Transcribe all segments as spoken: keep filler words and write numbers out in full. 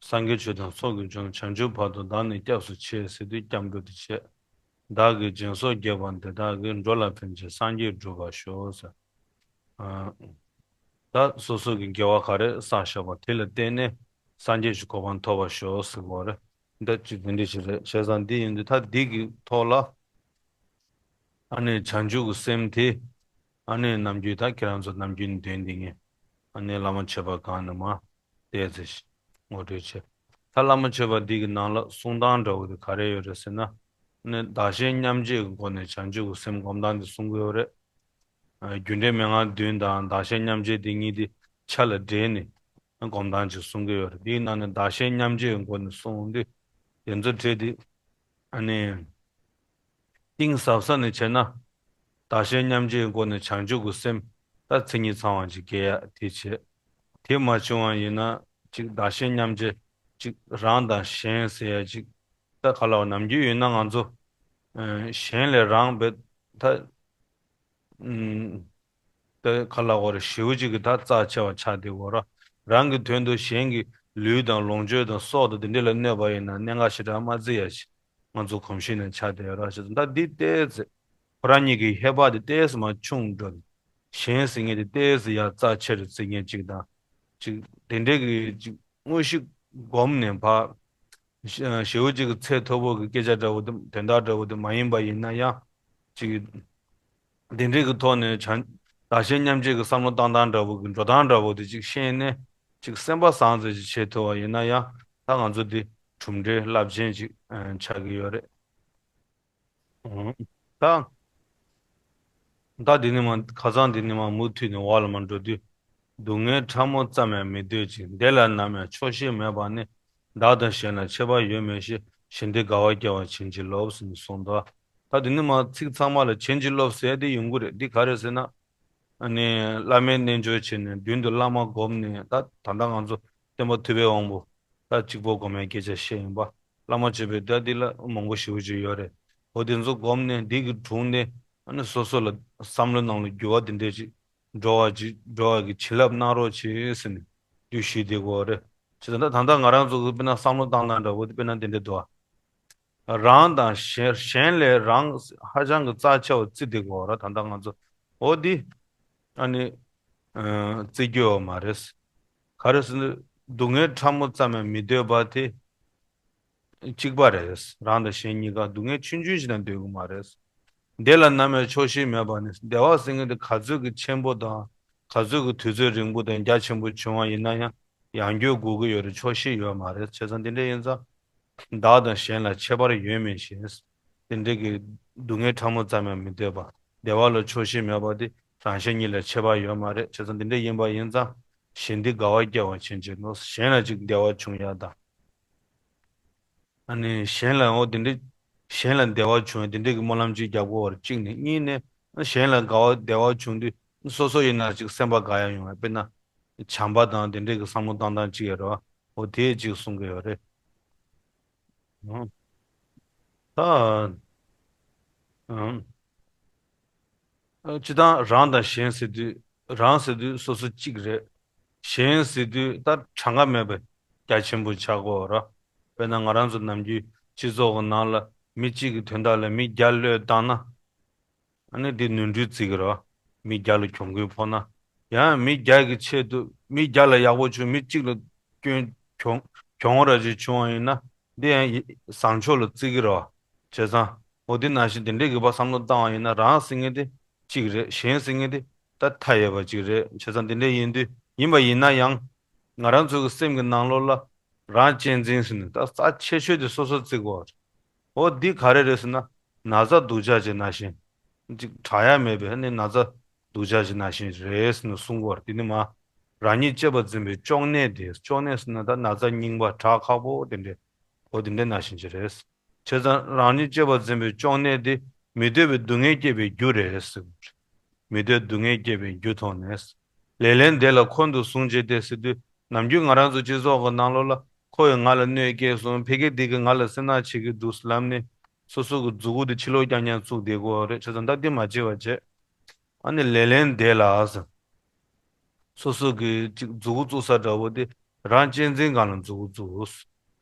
སངས་རྒྱས་ཆོས་དང་ཚོགས་ཀྱི་མཆོག། བྱང་ཆུབ་བར་དུ་བདག་ནི་སྐྱབས་སུ་མཆི་ཟེར་དུས་སྐྱབས་འགྲོ་དེ་བྱས། བདག་གིས་སྦྱིན་སོགས་བགྱིས་པ་འདི་དག་གིས། འགྲོ་ལ་ཕན་ཕྱིར་སངས་རྒྱས་འགྲུབ་པར་ཤོག་ཟེར། ཨ། ད་སོ་སོ་གི་དགེ་བ་ག་རེ་བསགས་བཞག་པ་དེ་ལ་བརྟེན་ནས་སངས་རྒྱས་ཀྱི་གོ་འཕང་ཐོབ་པར་ཤོག་ཟེར་བ་རེད། འདི་ཅིག་འདི་འདྲ་ཞིག་རེད། བྱས་ཙང་འདི་ཡིན་དུས་ད་འདི་གི་ཐོག་ལ། ཨ་ནི་བྱང་ཆུབ་ཀྱི་སེམས་དེ། ཨ་ནི་ནམ་རྒྱུན་ད་ཁྱེད་རང་ཚོ་ནམ་རྒྱུན་འདོན་བསྡད་མཁན། ཨ་ནི་བླ་མ་མཆོད་པ་སྒང་ནས་མར་བལྟས་ཚེ་ངོ་སྤྲོད་བྱས། ད་བླ་མ་མཆོད་པ་འདི་གི་ནང་ལ་གསུང་སྟངས་འདྲ་བོ་དེ་ག་རེ་ཡོད་རེད་ཟེར་ན། ཨ་ནི་བདག་གཞན་མཉམ་བརྗེའི་སྒོ་ནས་བྱང་ཆུབ་ཀྱི་སེམས་སྒོམ་སྟངས་དེ་གསུང་གི་ཡོད་རེད། ཨ། རྒྱུ་འབྲས་མན་ངག་བདུན་དང་བདག་གཞན་མཉམ་བརྗེ་དེ་གཉིས་དེ་ཆ་ལ་འདྲེས་ནས་སྒོམ་སྟངས་ཅིག་གསུང་གི་ཡོད་རེད། དེའི་ནང་ནས་བདག་གཞན་མཉམ་བརྗེའི་སྒོ་ནས་གསུངས་དུས། དེ་ཚོ་བྲིས་ཏེ། ཨ་ནི། གཏིང་ཟབ་ས་ནས་བྱས་ན། བདག་གཞན་མཉམ་བརྗེའི་སྒོ་ནས་བྱང་ཆུབ་ཀྱི་སེམས། ད་མཚན་ཉིད་ཚང་བ་ཅིག་སྐྱེ་ཡ་དེ་བྱེད། དེ་མ་བྱུང་བ་ཡིན་ན་ཅིག་བདག་གཞན་མཉམ་བརྗེ། ཅིག་རང་དང་གཞན་ཟེར་ཡ་ཅིག་ད་ག་ལ་བ་ནམ་རྒྱུན་ཡོད་ན་ང་ཚོ། ཨ། གཞན་ལས་རང་བས་ད། ཨུམ། ད་ག་ལ་བ་རེད། ཞེ་པོ་ཅིག་གི་ད་རྩ་ཆེ་བ་ཆགས་བསྡད་ཡོད་རེད། རང་གི་དོན་དུ་གཞན་གྱི་ལུས་དང་ལོངས་སྤྱོད་དང་སྲོག་དང་དེ་འདྲ་ལ་གནོད་པ་ཡིན་ན་གནད་འགག་ཞེ་དྲག་མ་བརྩི་ཡ་ཞིག་ང་ཚོ་གོམས་གཤིས་ནང་ཆགས་བསྡད་ཡོད་རེད། བྱས་ཙང་ད་འདི་ཏོག་ཙམ་ཁོ་རང་ཉིད་ཀྱི་ཧེ་བག་དེ་ཏོག་ཙམ་མར་ཆུང་འགྲོ། གཞན་ཟེར་མཁན་དེ་ཏོག་ཙམ་ཡར་རྩ་ཆེ་རུ་བརྩི་མཁན་ཅིག་དང་། ཅིག་དེ་འདྲའི་གི་ཅིག་དངོས་གཞི་སྒོམ་ནས་ཕར། ཞེ་པོ་ཅིག་གི་ཚད་མཐོ་པོ་གི་སྐད་ཆ་འདྲ་བོ་དེ་དོན་དག་འདྲ་བོ་དེ་མ་ཡིན་པ་ཡིན་ན་ཡང་། ཅིག་དེ་འདྲའི་གི་ཐོག་ནས་བྱང་བདག་གཞན་མཉམ་བརྗེ་གི་བསམ་བློ་བཏང་སྟངས་འདྲ་བོ་གི་འགྲོ་སྟངས་འདྲ་བོ་དེ་ཅིག་ཤེས་ནས་ཅིག་སེམས་པ་བཟང་ཙམ་ཅིག་བྱེད་ཐུབ་པ་ཡིན་ན་ཡང་ད་ང་ཚོ་འདི་གྲུབ་འབྲས་རླབས་ཆེན་ཅིག་ཆགས་ཀྱི་ཡོད་རེད། ད། ད་འདི་ནས་མར་ཁ་སང་འདི་ནས་མར་མུ་མཐུད་ནས་འོག་ལ་མར་འགྲོ་དུས། སྡུག་བསྔལ་ཕྲ་མོ་ཙམ་ཡང་མི་འདོད་ཅིང་། བདེ་ལ་ནམ་ཡང་ཆོག་ཤེས་མེད་པ་ནི། བདག་དང་གཞན་ལ་ཁྱད་པར་ཡོད་མིན་ཞེས། གཞན་བདེ་དགའ་བ་སྐྱེ་བར་བྱིན་གྱིས་རློབས་ཟེར་ནས་གསུངས་འདུག་ད་འདི་ནས་མར་ཚིག་ཚང་མ་ལ་བྱིན་གྱིས་རློབས་ཟེར་དེ་ཡོང་གི་རེད། འདི་ག་རེ་ཟེར་ན། ཨ་ནི་བླ་མའི་རྣལ་འབྱོར་བྱས་ནས་མདུན་དུ་བླ་མ་བསྒོམས་ནས། ད་ད་ལྟ་ང་ཚོ་སྟོན་པ་ཐུབ་པའི་དབང་པོ་ད་གཅིག་པོ་བསྒོམ་ཡའི་སྐད་ཆ་བཤད་ཡིན་པ། བླ་མ་མཆོད་པའི་ད་འདི་ལ་མང་པོ་ཞེ་པོ་ཅིག་ཡོད་རེད། འོ་དེ་ཚོ་བསྒོམས་ནས་འདི་གི་དྲུང་ནས། ཨ་ནི་སོ་སོ་ལ་བསམ་བློ་ནང་ལ་འགྱུར་བ་དེ་འདྲ་ཅིག་འགྲོ་བ་ཅིག་འགྲོ་བ་གི་བྱིན་རླབས་གནང་རོགས་བྱེད་ཟེར་ནས་འདུ་ཤེས་དེ་དགོས་རེད། བྱས་ཙང་ད་ད་ལྟ་ང་རང་ཚོ་གི་དཔེར་ན་བསམ་བློ་བཏང་སྟངས་འདྲ་བོ་དེ་དཔེར་ན་དེ་འདྲ་འདུག་ཨ། རང་དང་གཞན། གཞན་ལས་རང་ཧ་ཅང་གི་རྩ་ཆེ་བ་བརྩི་བསྡད་ཀྱི་ཡོད་རེད། ད་ལྟ་ང་ཚོ་འོ་འདི་ཨ་ནི་ཨ་བརྩི་རྒྱུ་ཡོད་མ་རེད། ག་རེ་ཟེར་ན་སྡུག་བསྔལ་ཕྲ་མོ་ཙམ་ཡང་མི་འདོད་པ་དེ་གཅིག་པ་རེད། རང་དང་གཞན་གཉིས་ཀ་སྡུག་བསྔལ་ཆུང་ཆུང་ཞིག་ན་འདོད་ཀྱི་མ་རེད། བདེ་ལ་ནམ་ཡང་ཆོག་ཤེས་མེད་པ་ནི། བདེ་བ་ཟེར་མཁན་དེ་ག་ཚོད་ཀྱི་ཆེན་པོ་དང་ག་ཚོད་ཀྱི་དུས་ཚོད་རིང་པོ་དང་རྒྱ་ཆེན་པོ་བྱུང་བ་ཡིན་ན་ཡང་། ཡང་སྐྱར་དགོས་ཀྱི་ཡོད་རེད། ཆོག་ཤེས་ཡོད་མ་རེད། བྱས་ཙང་དེ་འདྲ་ཡིན་ཙང་། བདག་དང་གཞན་ལ་ཁྱད་པར་ཡོད་མིན་ཞེས། དེ་འདྲའི་གི་སྡུག་བསྔལ་ཕྲ་མོ་ཙམ་ཡང་མི་འདོད་པ། བདེ་བ་ལ་ཆོག་ཤེས་མེད་པ་དེ་རང་གཞན་གཉིས་ལ་ཁྱད་པར་ཡོད་མ་རེད། བྱས་ཙང་དེ་འདྲ་ཡིན་པ་ཡིན་ཙང་། གཞན་བདེ་དགའ་བ་སྐྱེ་བར་བྱིན་གྱིས་རློབས། གཞན་ལ་ཅིག་བདེ་བ་བྱུང་ཡ་དང་། ཨ་ནི་གཞན་ལ་འོ་དེ་འདྲའི་གཞན་ལ་བདེ་བ་བྱུང་ཡ་དེ་འདྲའི་གི་སྨོན་ལམ་ཅིག་རྒྱག་དགོས་པ་རེད། གཅིག་ནས། གཉིས་ནས་གཞན་ལ་དགའ་བ་བདེ་བ་བྱུང་དུས་སོ་སོ་ཡིན་ན་ཅིག་སེམས་པ་དགའ་ཡ་ཡོང་བ། དཔེར་ན་བྱམས་པ་དང་དེ་འདྲའི་གི་བསམ་བློ་བཏང་སྟངས་ཅིག་ཡོད་རེད་བ། འོ་དེ་ཅིག་གསུང་གི་ཡོད་རེད། ད། ཨ། སྤྱིར་བཏང་རང་དང་གཞན་ཟེར་དུས། རང་ཟེར་དུས་སོ་སོ་གཅིག་རེད། གཞན་ཟེར་དུས་ད་གྲངས་ཀ་མེད་པའི་རྒྱ་ཆེན་པོ་ཆགས་ཀྱི་ཡོད་རེད། དཔེར་ན་ང་རང་ཚོ་ནམ་རྒྱུན་སྤྱི་ཚོགས་ཀྱི་ནང་ལ་མི་གཅིག་གི་དོན་དག་ལ་མི་བརྒྱ་བློས་བཏང་ན། ཨ་ནི་འདི་ནོར་འཁྲུལ་བརྩི་གི་རེད། མི་བརྒྱ་ལ་གྱོང་གུན་ཕོག་ན། ཡང་མི་བརྒྱ་གི་ཆེད་དུ་མི་བརྒྱ་ལ་ཡག་པོ་བྱུང་། མི་གཅིག་ལ་སྐྱོན་གྱོང་གྱོང་ར་ཅིག་བྱུང་བ་ཡིན་ན། འདི་ཡང་བཟང་ཕྱོགས་ལ་བརྩི་གི་རེད། བྱས་ཙང་འོ་འདི་ནང་བཞིན་དེ་འདྲའི་གི་བསམ་བློ་བཏང་བ་ཡིན་ན། རང་ཟེར་མཁན་དེ་གཅིག་རེད། གཞན་ཟེར་མཁན་དེ་ད་མཐའ་ཡས་པ་གཅིག་རེད། བྱས་ཙང་དེ་འདྲ་ཡིན་དུས། ཡིན་པ་ཡིན་ན་ཡང་ང་རང་ཚོ་གི་སེམས་ཀྱི་ནང་ལོགས་ལ་རང་གཅེས་འཛིན་ཟེར་ནས་ད་རྩ་ཆེ་ཤོས་དེ་སོ་སོ་བརྩི་དགོས་པ་རེད། འོ་འདི་ག་རེ་རེད་ཟེར་ན། ན་ཚ་སྡུག་ཅག་ཅིག་ན་བཞིན། ཅིག་དྲག་ཡ་མེད་པའི་ནི་ན་ཚ་སྡུག་ཅག་ཅིག་ན་བཞིན་རེད་ཟེར་ནས་གསུང་གི་ཡོད་རེད། དེ་ནི་མ། རང་ཉིད་གཅེས་པར་འཛིན་པའི་གཅོང་ནད་དེ། གཅོང་ནད་ཟེར་ན་ད་ན་ཚ་རྙིང་པ་དྲག་ཁག་པོ་དེ་འདྲས། འོ་དེ་འདྲས་ན་བཞིན་ཅིག་རེད། བྱས་ཙང་རང་ཉིད་གཅེས་པར་འཛིན་པའི་གཅོང་ནད་དེ་མི་འདོད་པའི་སྡུག་བསྔལ་སྐྱེད་པའི་རྒྱུ་རེད་ཟེར་གི་རེད། མི་འདོད་སྡུག་བསྔལ་སྐྱེད་པའི་རྒྱུ་མཐོང་ནས། ལས་ལན་དེ་ལ་འཁོན་དུ་བཟུང་བྱས་ཏེ་ཟེར་དུས། ནམ་རྒྱུན་ང་རང་ཚོ་སྤྱི་ཚོགས་ཀྱི་ནང་ལོགས་ལ་ཁོ་ཡིས་ང་ལ་གནོད་སྐྱེལ་སོང་། ཕ་གི་འདི་གིས་ང་ལ་སེམས་ནག་བྱེད་ཀྱི་འདུག་ལབ་ནས། སོ་སོ་གི་མཛུ་གུ་དེ་ཕྱི་ལོགས་རྐྱང་རྐྱང་བཙུགས་བསྡད་ཀྱི་ཡོད་རེད། བྱས་ཙང་ད་འདི་མ་བྱེད་པ་བྱས། ཨ་ནི་ལས་ལན་དེ་ལ་ཟེར། སོ་སོ་གི་ཅིག་མཛུ་གུ་བཙུགས་ས་འདྲ་བོ་དེ་ རང་གཅེས་འཛིན་སྒང་ལ་མཛུབ་གུ་བཙུགས།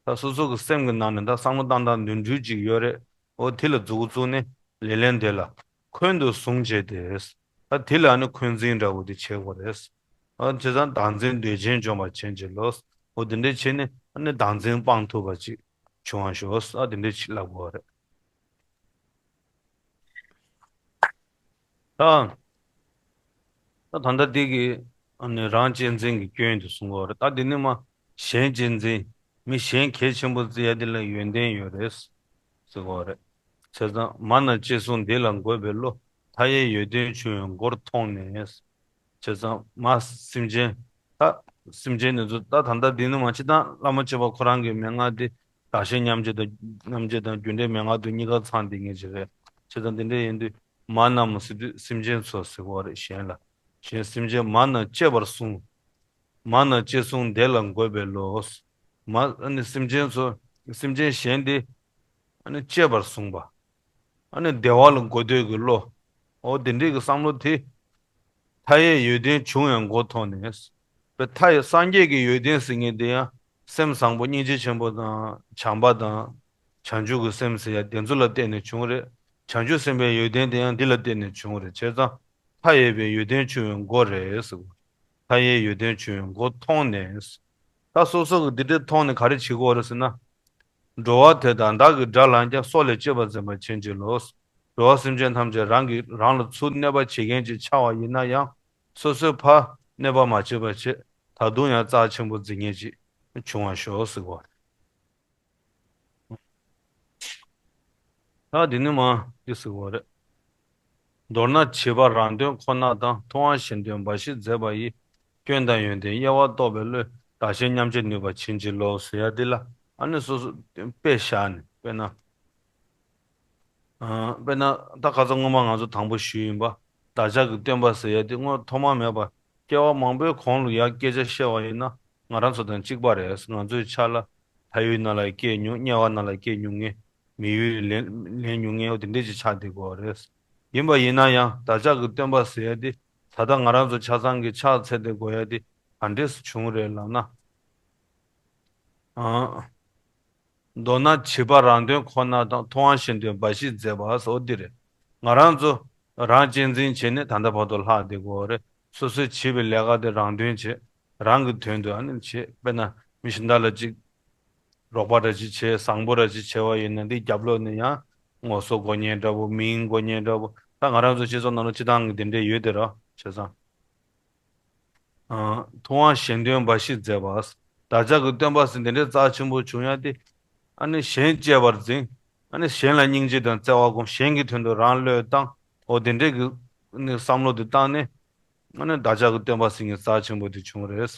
ད་སོ་སོ་གི་སེམས་ཀྱི་ནང་ནས་ད་བསམ་བློ་བཏང་སྟངས་ནོར་འཁྲུལ་ཅིག་ཡོད་རེད། འོ་དེ་ལ་མཛུབ་གུ་བཙུགས་ནས་ལེ་ལན་དེ་ལ་འཁོན་དུ་བཟུང་བྱས་ཏེ། ད་དེ་ལ་ཨ་ནི་འཁོན་འཛིན་འདྲ་བོ་དེ་བྱེད་དགོས་རེད། ཨ་བྱས་ཙང་བདག་འཛིན་འདོད་ཆེན་འཇོམས་པར་བྱེད་ཅིང་ལོ། འོ་དེ་འདྲས་བྱས་ནས་ཨ་ནི་བདག་འཛིན་སྤང་ཐུབ་པ་ཅིག་བྱུང་བ་ཤོག་ཨ་དེ་འདྲས་ཅིག་ལབ་དགོས་རེད། ད། ད་ད་ལྟ་འདི་གི་ཨ་ནི་རང་གཅེས་འཛིན་གྱི་སྐྱོན་དེ་གསུང་གི་ཡོད་རེད། ད་འདི་ནི་མ་གཞན་གཅེས་འཛིན། མི་གཞན་གལ་ཆེན་པོ་བརྩི་ཡ་འདི་ལ་ཡོན་ཏན་ཡོད་རེད་ཟེར་གི་ཡོད་རེད། བྱས་ཙང་མ་ན་གཅེས་བཟུང་འདི་ལ་འགོད་པའི་བློ། མཐའ་ཡས་ཡོན་ཏན་ཆུང་ཡང་མགོར་མཐོང་ནས། བྱས་ཙང་མ་སེམས་ཅན། ད་སེམས་ཅན་ནི་ཚོ་ད་ད་ལྟ་འདི་ནི་མ་ཕྱི་དང་བླ་མ་བྱེད་པ་ཁོ་རང་གི་མན་ངག་འདི་བདག་གཞན་མཉམ་བརྗེ་དང་མཉམ་བརྗེ་དང་རྒྱུ་འབྲས་མན་ངག་དུ་གཉིས་ཀ་ཚང་བསྡད་མཁན་ཅིག་རེད། བྱས་ཙང་འདི་འདྲ་ཡིན་དུས་མ་རྣམས་ཟེར་དུས་སེམས་ཅན་ཚོ་ཟེར་གི་ཡོད་རེད་གཞན་ལ། གཞན་སེམས་ཅན་མ་ན་གཅེས་པར་གསུངས། མ་ན་གཅེས་གསུངས་དེ་ལ་འགོད་པའི་བློ། མ་ཨ་ནི་སེམས་ཅན་ཚོ་སེམས་ཅན་གཞན་དེ་ཨ་ནི་གཅེས་པར་གསུངས་པ། ཨ་ནི་བདེ་བ་ལ་འགོད་འདོད་ཀྱི་བློ། འོ་དེ་འདྲའི་གི་བསམ་བློ་དེ། མཐའ་ཡས་ཡོན་ཏན་ཆུང་ཡང་མགོ་མཐོང་ནས། པའི་མཐའ་ཡས་སངས་རྒྱས་ཀྱི་ཡོན་ཏན་ཟེར་མཁན་དེ་ཡང་སེམས་བཟང་པོ་སྙིང་རྗེ་ཆེན་པོ་དང་བྱམས་པ་དང་། བྱང་ཆུབ་ཀྱི་སེམས་ཟེར་ཡ་དེ་ཚོ་ལ་བརྟེན་ནས་བྱུང་རེད། བྱང་ཆུབ་སེམས་དཔའི་ཡོན་ཏན་དེ་ཡང་འདི་ལ་བརྟེན་ནས་བྱུང་རེད་བྱས་ཙང་། མཐའ་ཡས་པའི་ཡོན་ཏན་ཆུང་ཡང་མགོ་རེད་ཟེར། མཐའ་ཡས་ཡོན་ཏན་ཆུང་ཡང་མགོ་མཐོང་ནས། ད་སོ་སོ་གི་འདི་འདྲའི་མཐོང་ནས་ག་རེ་བྱེད་དགོས་རེད་ཟེར་ན། འགྲོ་བ་དེ་དག་བདག་གིས་དགྲ་ལངས་ཀྱང་། སྲོག་ལས་གཅེས་པར་འཛིན་པར་བྱིན་གྱིས་རློབས། འགྲོ་བ་སེམས་ཅན་ཐམས་ཅད་རང་གིས་རང་ལ་ཚུར་གནོད་པ་བྱེད་མཁན་ཅིག་ཆགས་པ་ཡིན་ན་ཡང་། སོ་སོས་ཕར་གནོད་པ་མ་བྱེད་པ་བྱེད། ད་དུང་ཡང་རྩ་ཆེན་པོ་འཛིན་མཁན་ཅིག་བྱུང་བར་ཤོག་ཟེར་གོ། ད་འདི་ནི་མ་འདི་ཟེར་གོ་རེད། མདོར་ན་བྱིས་པ་རང་དོན་ཁོ་ན་དང་། ཐུབ་དབང་གཞན་དོན་འབའ་ཞིག་མཛད་པ་ཡི། སྐྱོན་དང་ཡོན་ཏན་དབྱེ་བ་རྟོགས་པའི་བློས། བདག་གཞན་མཉམ་བརྗེར་ནུས་པ་བྱིན་གྱིས་རློབས་ཟེར་ཡ་འདི་ལ་ཨ་ནི་སོ་སོ་དཔེ་བཞག་ནས་དཔེར་ན། ཨ་དཔེར་ན་ད་ཁ་སང་སྔོན་མ་ང་ཚོ་དང་པོ་ཞུས་ཡིན་པ། བདག་ཅག་གི་སྟོན་པ་ཟེར་ཡ་དེ་སྔོན་ཐོག་མ་མེད་པ། སྐྱེ་བ་མང་པོའི་གོང་ལ་ཡང་སྐད་ཆ་བཤད་པ་ཡིན་ན་ང་རང་ཚོ་དང་གཅིག་པ་རེད། ང་ཚོའི་ཆ་ལ་ཕ་ཡུལ་ནང་ལ་སྐྱེས་མྱོང་དམྱལ་བ་ནང་ལ་སྐྱེས་མྱོང་མཁན། མི་ཡུལ་ལེན་ལེན་མྱོང་མཁན་འོ་དེ་འདྲས་ཅིག་ཆགས་བསྡད་དགོས་པ་རེད། ཡིན་པ་ཡིན་ན་ཡང་བདག་ཅག་གི་སྟོན་པ་ཟེར་ཡ་དེ་ད་ལྟ་ང་རང་ཚོ་ཆ་ཚང་གི་ཕྱག་འཚལ་བསྡད་དགོས་ཡ་དེ་ག་འདྲས་སུ་བྱུང་རེད་ལབ་ན། ཨང་། མདོར་ན་བྱིས་པ་རང་དོན་ཁོ་ན་དང་། ཐུབ་དབང་གཞན་དོན་འབའ་ཞིག་མཛད་པ་སོགས་འདི་རེད། ང་རང་ཚོ་རང་གཅེས་འཛིན་བྱས་ནས་ད་ལྟ་བར་དུ་ལྷག་བསྡད་དགོས་རེད། སོ་སོས་བྱས་པའི་ལས་ཀ་དེ་རང་དོན་བྱེད། རང་གི་དོན་དུ་ཨ་ནི་བྱེད། དཔེར་ན་མི་གཞན་དག་ལ་ཅིག་རོགས་པ་འདྲ་ཅིག་བྱས། བཟང་པོ་འདྲ་ཅིག་བྱས་པ་ཡིན་ན་འདི་རྒྱབ་ལོགས་ནས་ཡང་ངོ་སོ་དགོས་མཁན་འདྲ་པོ། མིང་དགོས་མཁན་འདྲ་པོ། ད་ང་རང་ཚོ་སྤྱི་ཚོགས་ནང་ལ་སྤྱི་བཏང་གི་དེ་འདྲས་ཡོད་དེ་ར་བྱས་ཙང་། ཨ། ཐུབ་དབང་གཞན་དོན་འབའ་ཞིག་མཛད་པ། བདག་ཅག་གི་སྟོན་པ་ཟེར་འདི་འདྲའི་རྩ་ཆེན་པོ་བྱུང་ཡ་དེ། ཨ་ནི་གཞན་གཅེས་པར་འཛིན། ཨ་ནི་གཞན་ལ་སྙིང་རྗེ་དང་བརྩེ་བ་སྒོམ། གཞན་གྱི་དོན་དུ་རང་བློས་བཏང་། འོ་དེ་འདྲའི་གི་ནི་བསམ་བློ་དེ་བཏང་ནས། ཨ་ནི་བདག་ཅག་གི་སྟོན་པ་ཟེར་མཁན་རྩ་ཆེན་པོ་དེ་བྱུང་རེད།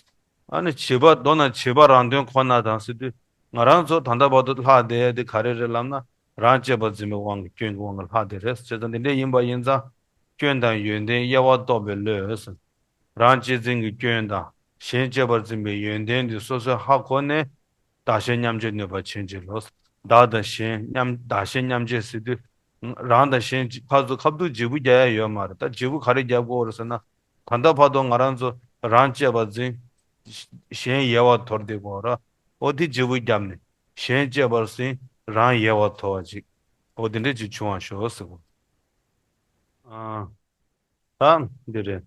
ཨ་ནི་བྱིས་པ་མདོར་ན་བྱིས་པ་རང་དོན་ཁོ་ན་དང་ཟེར་དུས། ང་རང་ཚོ་ད་ལྟ་བར་དུ་ལྷག་བསྡད་ཡ་དེ་ག་རེ་རེད་ལབ་ན། རང་གཅེས་པར་འཛིན་པའི་དབང་གིས་སྐྱོན་གྱི་དབང་གིས་ལྷག་བསྡད་རེད། བྱས་ཙང་དེ་འདྲ་ཡིན་པ་ཡིན་ཙང་། སྐྱོན་དང་ཡོན་ཏན་དབྱེ་བ་རྟོགས་པའི་བློས། རང་གཅེས་འཛིན་གྱི་སྐྱོན་དང་གཞན་གཅེས་པར་འཛིན་པའི་ཡོན་ཏན་དེ་སོ་སོས་ཧ་གོ་ནས། བདག་གཞན་མཉམ་བརྗེར་ནུས་པ་བྱིན་གྱིས་རློབས། བདག་དང་གཞན་མཉམ། བདག་གཞན་མཉམ་བརྗེ་ཟེར་དུས། རང་དང་གཞན་གཅིག་ཕར་ཚུར་ཁ་ཐུག་འཇིགས་པ་རྒྱག་ཡ་ཡོད་མ་རེད། ད་འཇིགས་པ་ག་རེ་རྒྱག་དགོས་རེད་ཟེར་ན། ད་ལྟ་བར་དུ་ང་རང་ཚོ་རང་གཅེས་པར་འཛིན། གཞན་ཡལ་བར་དོར་བསྡད་དགོས་ར། འོ་དེ་འཇིགས་པ་བརྒྱབ་ནས་གཞན་གཅེས་པར་འཛིན། རང་ཡལ་བར་དོར་བ་ཅིག་འོ་དེ་འདྲས་ཅིག་བྱུང་བར་ཤོག་ཟེར་གོ། ཨ། ད་འདི་རེད།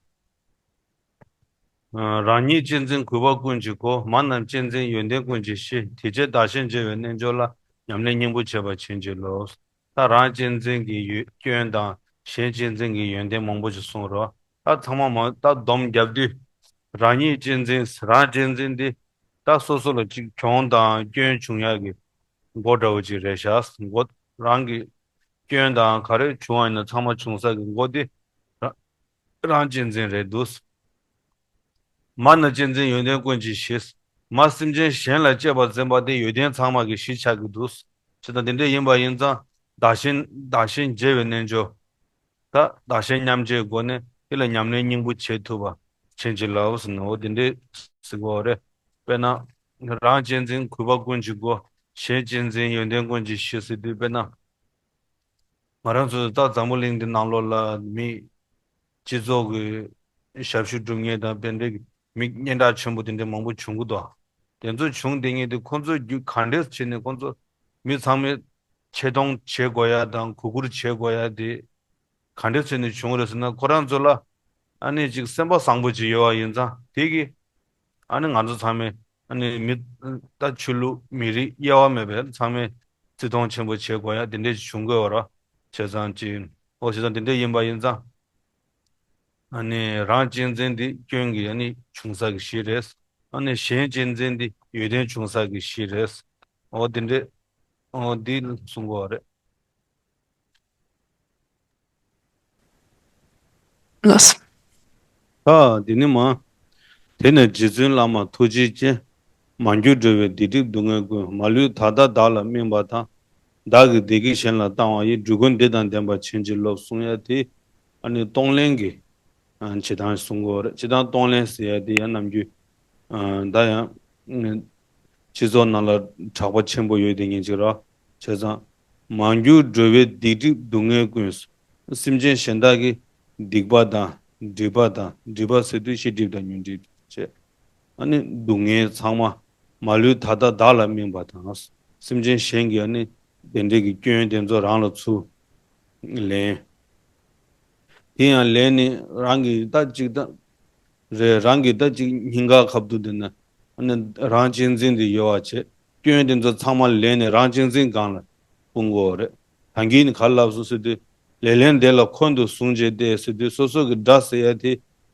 རང་ཉིད་གཅེས་འཛིན་གུས་པ་ཀུན་གྱི་སྒོ། མ་རྣམས་གཅེས་འཛིན་ཡོན་ཏན་ཀུན་གྱི་གཞི། དེ་ཕྱིར་བདག་གཞན་བརྗེ་བའི་རྣལ་འབྱོར་ལ། ཉམས་ལེན་སྙིང་པོ་བྱེད་པར་བྱིན་གྱིས་རློབས། ད་རང་གཅེས་འཛིན་གྱི་ཡོ་སྐྱོན་དང་གཞན་གཅེས་འཛིན་གྱི་ཡོན་ཏན་མང་པོ་ཞིག་གསུངས་རོགས། ད་ཚང་མ་མ་ད་སྡོམ་བརྒྱབ་དུས། རང་ཉིད་གཅེས་འཛིན། རང་གཅེས་འཛིན་འདི་ད་སོ་སོ་ལ་ཅིག་གྱོང་དང་སྐྱོན་བྱུང་ཡག་གི་མགོ་འདྲ་བོ་ཅིག་རེད་ཤག་མགོ་རང་གི་སྐྱོན་དང་ག་རེ་བྱུང་བ་ཡིན་ན་ཚང་མ་བྱུང་ས་གི་མགོ་དེ་རང་རང་གཅེས་འཛིན་རེད་འདུག་མ་ན་གཅེས་འཛིན་ཡོན་ཏན་ཀུན་གྱི་གཞི། མ་སེམས་ཅན་གཞན་ལ་གཅེས་པར་འཛིན་པ་དེ་ཡོན་ཏན་ཚང་མ་གི་གཞི་ཆགས་ཀྱི་འདུག་བྱས་ཙང་དེ་འདྲ་ཡིན་པ་ཡིན་ཙང་བདག་གཞན་བདག་གཞན་བརྗེ་བའི་རྣལ་འབྱོར། ད་བདག་གཞན་མཉམ་བརྗེའི་སྒོ་ནས་དེ་ལ་ཉམས་ལེན་སྙིང་པོ་བྱེད་ཐུབ་པ་བྱིན་གྱིས་རློབས་ཟེར་ན་འོ་དེ་འདྲ་ཟེར་གོ་རེད། དཔེར་ན། རང་གཅེས་འཛིན་གུས་པ་ཀུན་གྱི་སྒོ། གཞན་གཅེས་འཛིན་ཡོན་ཏན་ཀུན་གྱི་གཞི་ཟེར་དུས་དཔེར་ན། ང་རང་ཚོ་ད་འཛམ་བུ་གླིང་འདི་ནང་ལོགས་ལ་མི་སྤྱི་ཚོགས་ཀྱི་ཞབས་ཞུ་སྒྲུབ་མཁན་དང་དཔེ་འདྲའི་མི་སྙན་གྲགས་ཆེན་པོ་དེ་འདྲ་མང་པོ་བྱུང་གི་འདུག་དེ་ཚོ་བྱུང་བསྡད་མཁན་དེ་ཁོང་ཚོ་རྒྱུ་ག་འདྲས་བྱས་ནས་ཁོང་ཚོ་མི་ཚང་མས་ཆེ་མཐོང་བྱེད་དགོས་ཡ་དང་གུས་བཀུར་བྱེད་དགོས་ཡ་དེ་ག་འདྲས་བྱས་ནས་བྱུང་རེད་ཟེར་ན། ཁོ་རང་ཚོ་ལ་ཨ་ནི་ཅིག་སེམས་པ་བཟང་པོ་ཅིག་ཡོད་པ་ཡིན་ཙང་དེ་གི་ཨ་ནི་ང་ཚོ་ཚང་མས་ཨ་ནི་མི་ད་ཆོས་ལུགས་མི་རིགས་དབྱེ་བ་མེད་པའི་ཚང་མས་བརྩི་མཐོང་ཆེན་པོ་བྱེད་དགོས་ཡ་དེ་འདྲས་བྱུང་དགོས་པ་ར། བྱས་ཙང་ཅིག་ཨོ་བྱས་ཙང་དེ་འདྲས་ཡིན་པ་ཡིན་ཙང་ཨ་ནི་རང་གཅེས་འཛིན་དེ་སྐྱོན་གྱི་ཨ་ནི་བྱུང་ས་གི་གཞི་རེད། ཨ་ནི་གཞན་གཅེས་འཛིན་དེ་ཡོན་ཏན་བྱུང་ས་གི་གཞི་རེད། ཨོ་དེ་འདྲས་ཨོ་འདི་གསུང་དགོས་པ་རེད། ལགས་སོ། ཨ། འདི་ནི་མ། དེ་ནས་རྗེ་བཙུན་བླ་མ་ཐུགས་རྗེ་ཅན། མ་གྱུར་འགྲོ་བའི་སྡིག་སྒྲིབ་སྡུག་བསྔལ་ཀུན། མ་ལུས་ད་ལྟ་བདག་ལ་སྨིན་པ་དང་། བདག་གི་བདེ་སྐྱིད་གཞན་ལ་བཏང་བ་ཡིས། འགྲོ་ཀུན་བདེ་དང་ལྡན་པར་བྱིན་གྱིས་རློབས། གསུང་ཡ་དེ་ཨ་ནི་གཏོང་ལེན་གྱི་ཨ་བྱེད་སྟངས་གསུང་གི་ཡོད་རེད། སྤྱིར་བཏང་གཏོང་ལེན་ཟེར་ཡ་དེ་ཡང་ནམ་རྒྱུན་ཨ་ད་ཡང་སྤྱི་ཚོགས་ནང་ལ་གྲགས་པ་ཆེན་པོ་ཡོད་དེ་ཉིན་གཅིག་ར། བྱས་ཙང་མ་གྱུར་འགྲོ་བའི་སྡིག་སྒྲིབ་སྡུག་བསྔལ་ཀུན། སེམས་ཅན་གཞན་དག་གི་སྡིག་པ་དང་སྒྲིབ་པ་དང་། སྒྲིབ་པ་ཟེར་དུས་ཤེས་སྒྲིབ་དང་ཉོན་སྒྲིབ་བྱས། ཨ་ནི་སྡུག་བསྔལ་ཚང་མ་མ་ལུས་ད་ལྟ་བདག་ལ་སྨིན་པ་དང་། སེམས་ཅན་གཞན་གྱི་ཨ་ནི་དེ་འདྲས་ཀྱི་སྐྱོན་དེ་ཚོ་རང་ལ་ཚུར་ལེན། དེ་ཡང་ལེན་ནི་རང་གི་ད་ཅིག་ད་རེད། རང་གི་ད་ཅིག་སྙིང་ག་ཁ་བསྡུ་དེ་ན་ཨ་ནི་རང་གཅེས་འཛིན་དེ་ཡོད་པ་བྱས། སྐྱོན་དེ་ཚོ་ཚང་མ་ལེན་ནས་རང་གཅེས་འཛིན་སྒང་ལ་སྤུངས་དགོས་རེད། ད་གིན་ནི་ག་རེ་ལབ་སོང་ཟེར་དུས། ལེ་ལན་དེ་ལ་འཁོན་དུ་བཟུང་བྱས་ཏེ་ཟེར་དུས། སོ་སོ་གི་དགྲ་ཟེར་ཡ་དེ་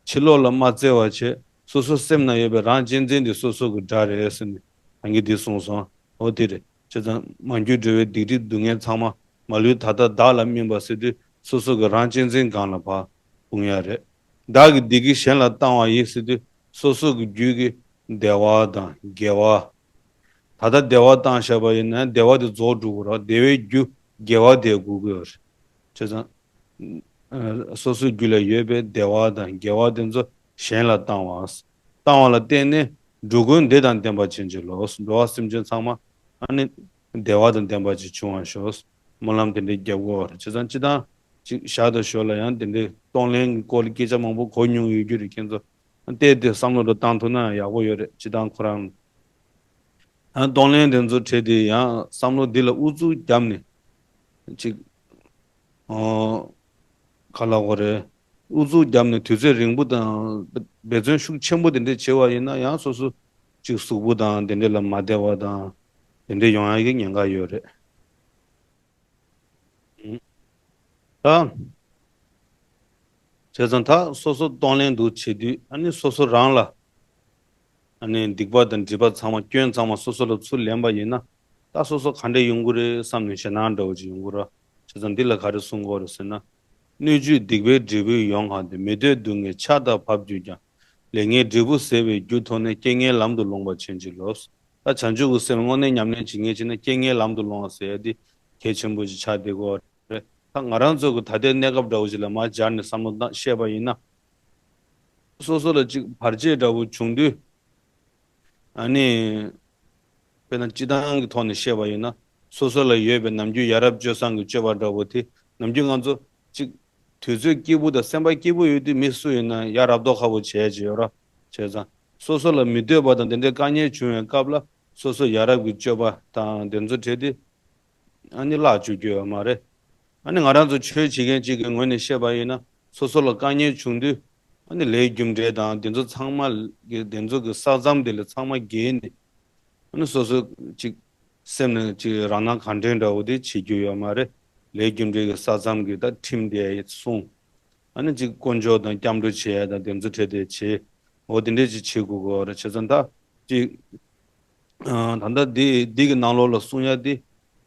ཕྱི་ལོགས་ལ་མ་བཙལ་བ་བྱས། སོ་སོ་སེམས་ན་ཡོད་པའི་རང་གཅེས་འཛིན་དེ་སོ་སོ་གི་དགྲ་རེད་ཟེར་ནས་ད་གིན་འདི་གསུངས་སོང་། འོ་དེ་རེད། བྱས་ཙང་མ་གྱུར་འགྲོ་བའི་སྡིག་སྒྲིབ་སྡུག་བསྔལ་ཚང་མ་མ་ལུས་ད་ལྟ་བདག་ལ་སྨིན་པ་ཟེར་དུས། སོ་སོ་གི་རང་གཅེས་འཛིན་སྒང་ལ་ཕར་སྤུངས་ཡ་རེད། བདག་གི་བདེ་སྐྱིད་གཞན་ལ་བཏང་བ་ཡིས་ཟེར་དུས། སོ་སོ་གི་རྒྱུད་ཀྱི་བདེ་བ་དང་དགེ་བ། ད་ལྟ་བདེ་བ་བཏང་བཞག་པ་ཡིན་ན་བདེ་བ་དེ་རྫོགས་འགྲོ་གི་རེད། བདེ་བའི་རྒྱུ་དགེ་བ་དེ་དགོས་ཀྱི་ཡོད་རེད། བྱས་ཙང་། ཨ། སོ་སོའི་རྒྱུད་ལ་ཡོད་པའི་བདེ་བ་དང་དགེ་བ་དེ་ཚོ་གཞན་ལ་བཏང་བ། བཏང་བ་ལ་བརྟེན་ནས་འགྲོ་ཀུན་བདེ་དང་ལྡན་པར་བྱིན་གྱིས་རློབས། འགྲོ་བ་སེམས་ཅན་ཚང་མ་ཨ་ནི་བདེ་བ་དང་ལྡན་པ་ཅིག་བྱུང་བར་ཤོག། སྨོན་ལམ་དེ་འདྲའི་རྒྱབ་དགོས་པ་རེད། བྱས་ཙང་སྤྱིར་བཏང་ཅིག་ཞར་དང་ཞོར་ལ་ཡང་དེ་འདྲའི་གཏོང་ལེན་གྱི་སྐོར་ལ་སྐད་ཆ་མང་པོ་གོ་མྱོང་ཡོད་རྒྱུ་རེད། ཁྱེད་ཚོ་བལྟས་ཏེ་བསམ་བློ་རུ་བཏང་ཐུབ་ན་ཡག་པོ་ཡོད་རེད། སྤྱིར་བཏང་ཁོ་རང་ཡང་གཏོང་ལེན་དེ་ཚོ་བྱས་ཏེ་ཡང་བསམ་བློ་འདི་ལ་ཨུ་ཚུགས་བརྒྱབ་ནས་ཅིག་ཨོ། ག་ལ་གོ་རེད། ཨུ་ཚུགས་བརྒྱབ་ནས་དུས་ཚོད་རིང་པོ་དང་འབད་བརྩོན་ཤུགས་ཆེན་པོ་དེ་འདྲས་བྱེད་པ་ཡིན་ན། ཡང་སོ་སོ་ཅིག་གཟུགས་པོ་དང་དེ་འདྲས་ལ་མ་བདེ་བ་དང་དེ་འདྲས་ཡོང་ཡ་གི་ཉེན་ཁ་ཡོད་རེད། ད། བྱས་ཙང་ད་སོ་སོ་གཏོང་ལེན་འདུག་བྱེད་དུས། ཨ་ནི་སོ་སོ་རང་ལ་ཨ་ནི་སྡིག་པ་དང་སྒྲིབ་པ་ཚང་མ། སྐྱོན་ཚང་མ་སོ་སོ་ལ་ཚུར་ལེན་པ་ཡིན་ན། ད་སོ་སོ་ག་འདྲས་ཡོང་གི་རེད་བསམ་ནས་ཞེད་སྣང་འདྲ་བོ་ཅིག་ཡོང་གི་རེད། བྱས་ཙང་འདི་ལ་ག་རེ་གསུང་གི་ཡོད་རེད་ཟེར་ན། སྣོད་བཅུད་སྡིག་པའི་འབྲས་བུས་ཡོངས་གང་སྟེ། མི་འདོད་སྡུག་བསྔལ་ཆར་ལྟར་བབས་གྱུར་ཀྱང་། ལེགས་ཉེས་འབྲས་བུ་ཟད་པའི་རྒྱུར་མཐོང་ནས། རྐྱེན་ངན་ལམ་དུ་ལོངས་པར་བྱིན་གྱིས་རློབས། ད་བྱང་ཆུབ་ཀྱི་སེམས་དངོས་གནས་ཉམས་ལེན་བྱེད་མཁན་བྱས་ན། རྐྱེན་ངན་ལམ་དུ་ལོངས་པ་ཟེར་ཡ་འདི་གལ་ཆེན་པོ་ཞིག་ཆགས་བསྡད་ཀྱི་ཡོད་རེད། ད་ང་རང་ཚོ་གི་ད་ལྟའི་གནས་སྐབས་འདྲ་བོ་ཞིག་ལ་མར་སྦྱར་ནས་བསམ་བློ་བཏང་བཤད་པ་ཡིན་ན། སོ་སོ་ལ་ཅིག་བར་ཆད་འདྲ་བོ་བྱུང་དུས། ཨ་ནི། དཔེར་ན་སྤྱིར་བཏང་གི་ཐོག་ནས་བཤད་པ་ཡིན་ན། སོ་སོ་ལ་ཡོད་པའི་ནམ་རྒྱུན་ཡ་རབས་སྤྱོད་བཟང་གི་སྤྱོད་པ་འདྲ་བོ་དེ་ནམ་རྒྱུན་ང་ཚོ་ཅིག་དུས་ཚོད་སྐྱིད་པོ་དང་སེམས་པ་སྐྱིད་པོ་ཡོད་དུས་མི་སུ་ཡིན་ན་ཡ་རབས་མདོག་ཁ་པོ་བྱས་བྱས་ཡོད་ར། བྱས་ཙང་སོ་སོ་ལ་མི་འདོད་པ་དང་དེ་འདྲའི་དཀའ་ངལ་བྱུང་བའི་སྐབས་ལ་སོ་སོ་ཡ་རབས་ཀྱི་སྤྱོད་པ་དང་དེ་ཚོ་བྱས་ཏེ། ཨ་ནི་བརླག་བཅུག་རྒྱུ་ཡོད་མ་རེད། ཨ་ནི་ང་རང་ཚོ་ཆོས་བྱེད་མཁན་གཅིག་གི་ངོས་ནས་བཤད་པ་ཡིན་ན། སོ་སོ་ལ་དཀའ་ངལ་བྱུང་དུས། ཨ་ནི་ལས་རྒྱུ་འབྲས་དང་དེ་ཚོ་ཚང་མ་གི་དེ་ཚོ་གི་ས་མཚམས་དེ་ལ་ཚང་མ་བརྒལ་ནས། ཨ་ནི་སོ་སོ་ཅིག་སེམས་ནང་ཅིག་རང་སྣང་གང་དྲན་འདྲ་བོ་དེ་བྱེད་རྒྱུ་ཡོད་མ་རེད། ལས་རྒྱུ་འབྲས་ཀྱི་ས་མཚམས་ཀྱི་ད་ཁྲིམས་དེ་སྲུང་། ཨ་ནི་ཅིག་དཀོན་མཆོག་དང་སྐྱབས་འགྲོ་བྱེད་ཡ་དང་དེ་ཚོ་བྱས་ཏེ་བྱེད། འོ་དེ་འདྲས་ཅིག་བྱེད་དགོས་ཀྱི་ཡོད་རེད། བྱས་ཙང་ད་ཅིག་ཨ། ད་ལྟ་འདི་འདི་གི་ནང་ལོགས་ལ་གསུང་ཡ་དེ།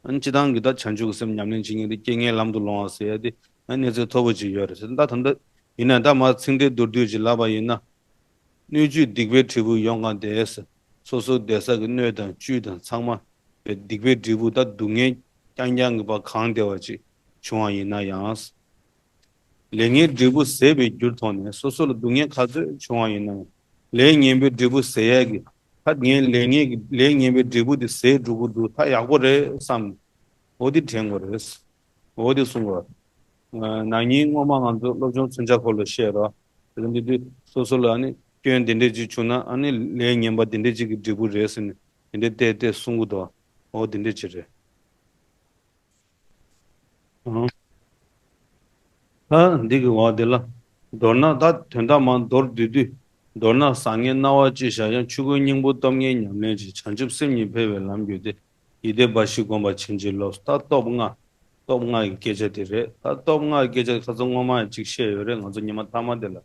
ཨ་ནི་སྤྱིར་བཏང་གི་ད་བྱང་ཆུབ་ཀྱི་སེམས་ཉམས་ལེན་བྱེད་མཁན་དེ་རྐྱེན་ངན་ལམ་དུ་ལོངས་པ་ཟེར་ཡ་དེ། ཨ་ནི་གནས་ཚུལ་མཐོ་པོ་ཅིག་ཡོད་རེད་ཟེར། ད་ད་ལྟ་ཡིན་ན་ད་མར་ཚིག་འགྲེལ་མདོར་བསྡུས་ཅིག་ལབ་པ་ཡིན་ན། སྣོད་བཅུད་སྡིག་པའི་འབྲས་བུས་ཡོངས་གང་སྟེ། སོ་སོའི་བསྡད་ས་གི་སྣོད་དང་བཅུད་དང་ཚང་མ་པའི་སྡིག་པའི་འབྲས་བུ། ད་སྡུག་བསྔལ་རྐྱང་རྐྱང་གི་བ་གང་བདེ་བ་ཅིག་བྱུང་བ་ཡིན་ན་ཡང་། ལེགས་ཉེས་འབྲས་བུ་ཟད་པའི་རྒྱུར་མཐོང་ནས། སོ་སོ་ལ་སྡུག་བསྔལ་ག་ཚོད་བྱུང་བ་ཡིན་ན་ཡང་། ལས་ངན་པའི་འབྲས་བུ་ཟད་ཡས་ཀྱི། ད་ངས་ལས་ངན་གྱི་ལས་ངན་པའི་འབྲས་བུ་དེ་ཟད་འགྲོ་གི་འདུག་ད་ཡག་པོ་རེད་བསམ། འོ་དེ་དྲན་དགོས་རེད། འོ་དེ་གསུང་དགོས། ན་ནིང་སྔོན་མ་ང་ཚོ་སློབ་ཆུང་ཚུན་ཆད་སྐོར་ལ་བཤད་རོགས། དེ་འདི་དུས་སོ་སོ་ལ་ནི། སྐྱོན་དེ་འདྲས་ཅིག་བྱུང་ན་ཨ་ནི་ལས་ངན་པ་དེ་འདྲས་ཅིག་གི་འབྲས་བུ་རེད་ཟེར་ནས་དེ་འདྲས་བལྟས་བལྟས་གསུང་གི་འདུག་འོ་དེ་འདྲས་ཅིག་རེད། ད་འདི་གི་འོག་དེ་ལ། མདོར་ན་ད་དོན་དག་མ་མདོར་བསྡུས་དུས། མདོར་ན་བཟང་ངན་སྣང་བ་ཅི་བྱ་ཡང་། ཆོས་ཀུན་སྙིང་པོ་སྟོབས་ལྔའི་ཉམས་ལེན་ཅིང་། བྱང་ཆུབ་སེམས་ཉིད་འཕེལ་བའི་ལམ་གྱུར་ཏེ། ཡིད་བདེ་འབའ་ཞིག་བསྒོམ་པ་བྱིན་གྱིས་རློབས། ད་སྟོབས་ལྔ། སྟོབས་ལྔ་ཡི་སྐད་ཆ་དེ་རེད། ད་སྟོབས་ལྔ་ཡི་སྐད་ཆ་ཁ་སང་སྔོན་མ་ཅིག་བཤད་ཡོད་རེད། ང་ཚོ་ཉི་མ་མཐའ་མ་དེ་ལ་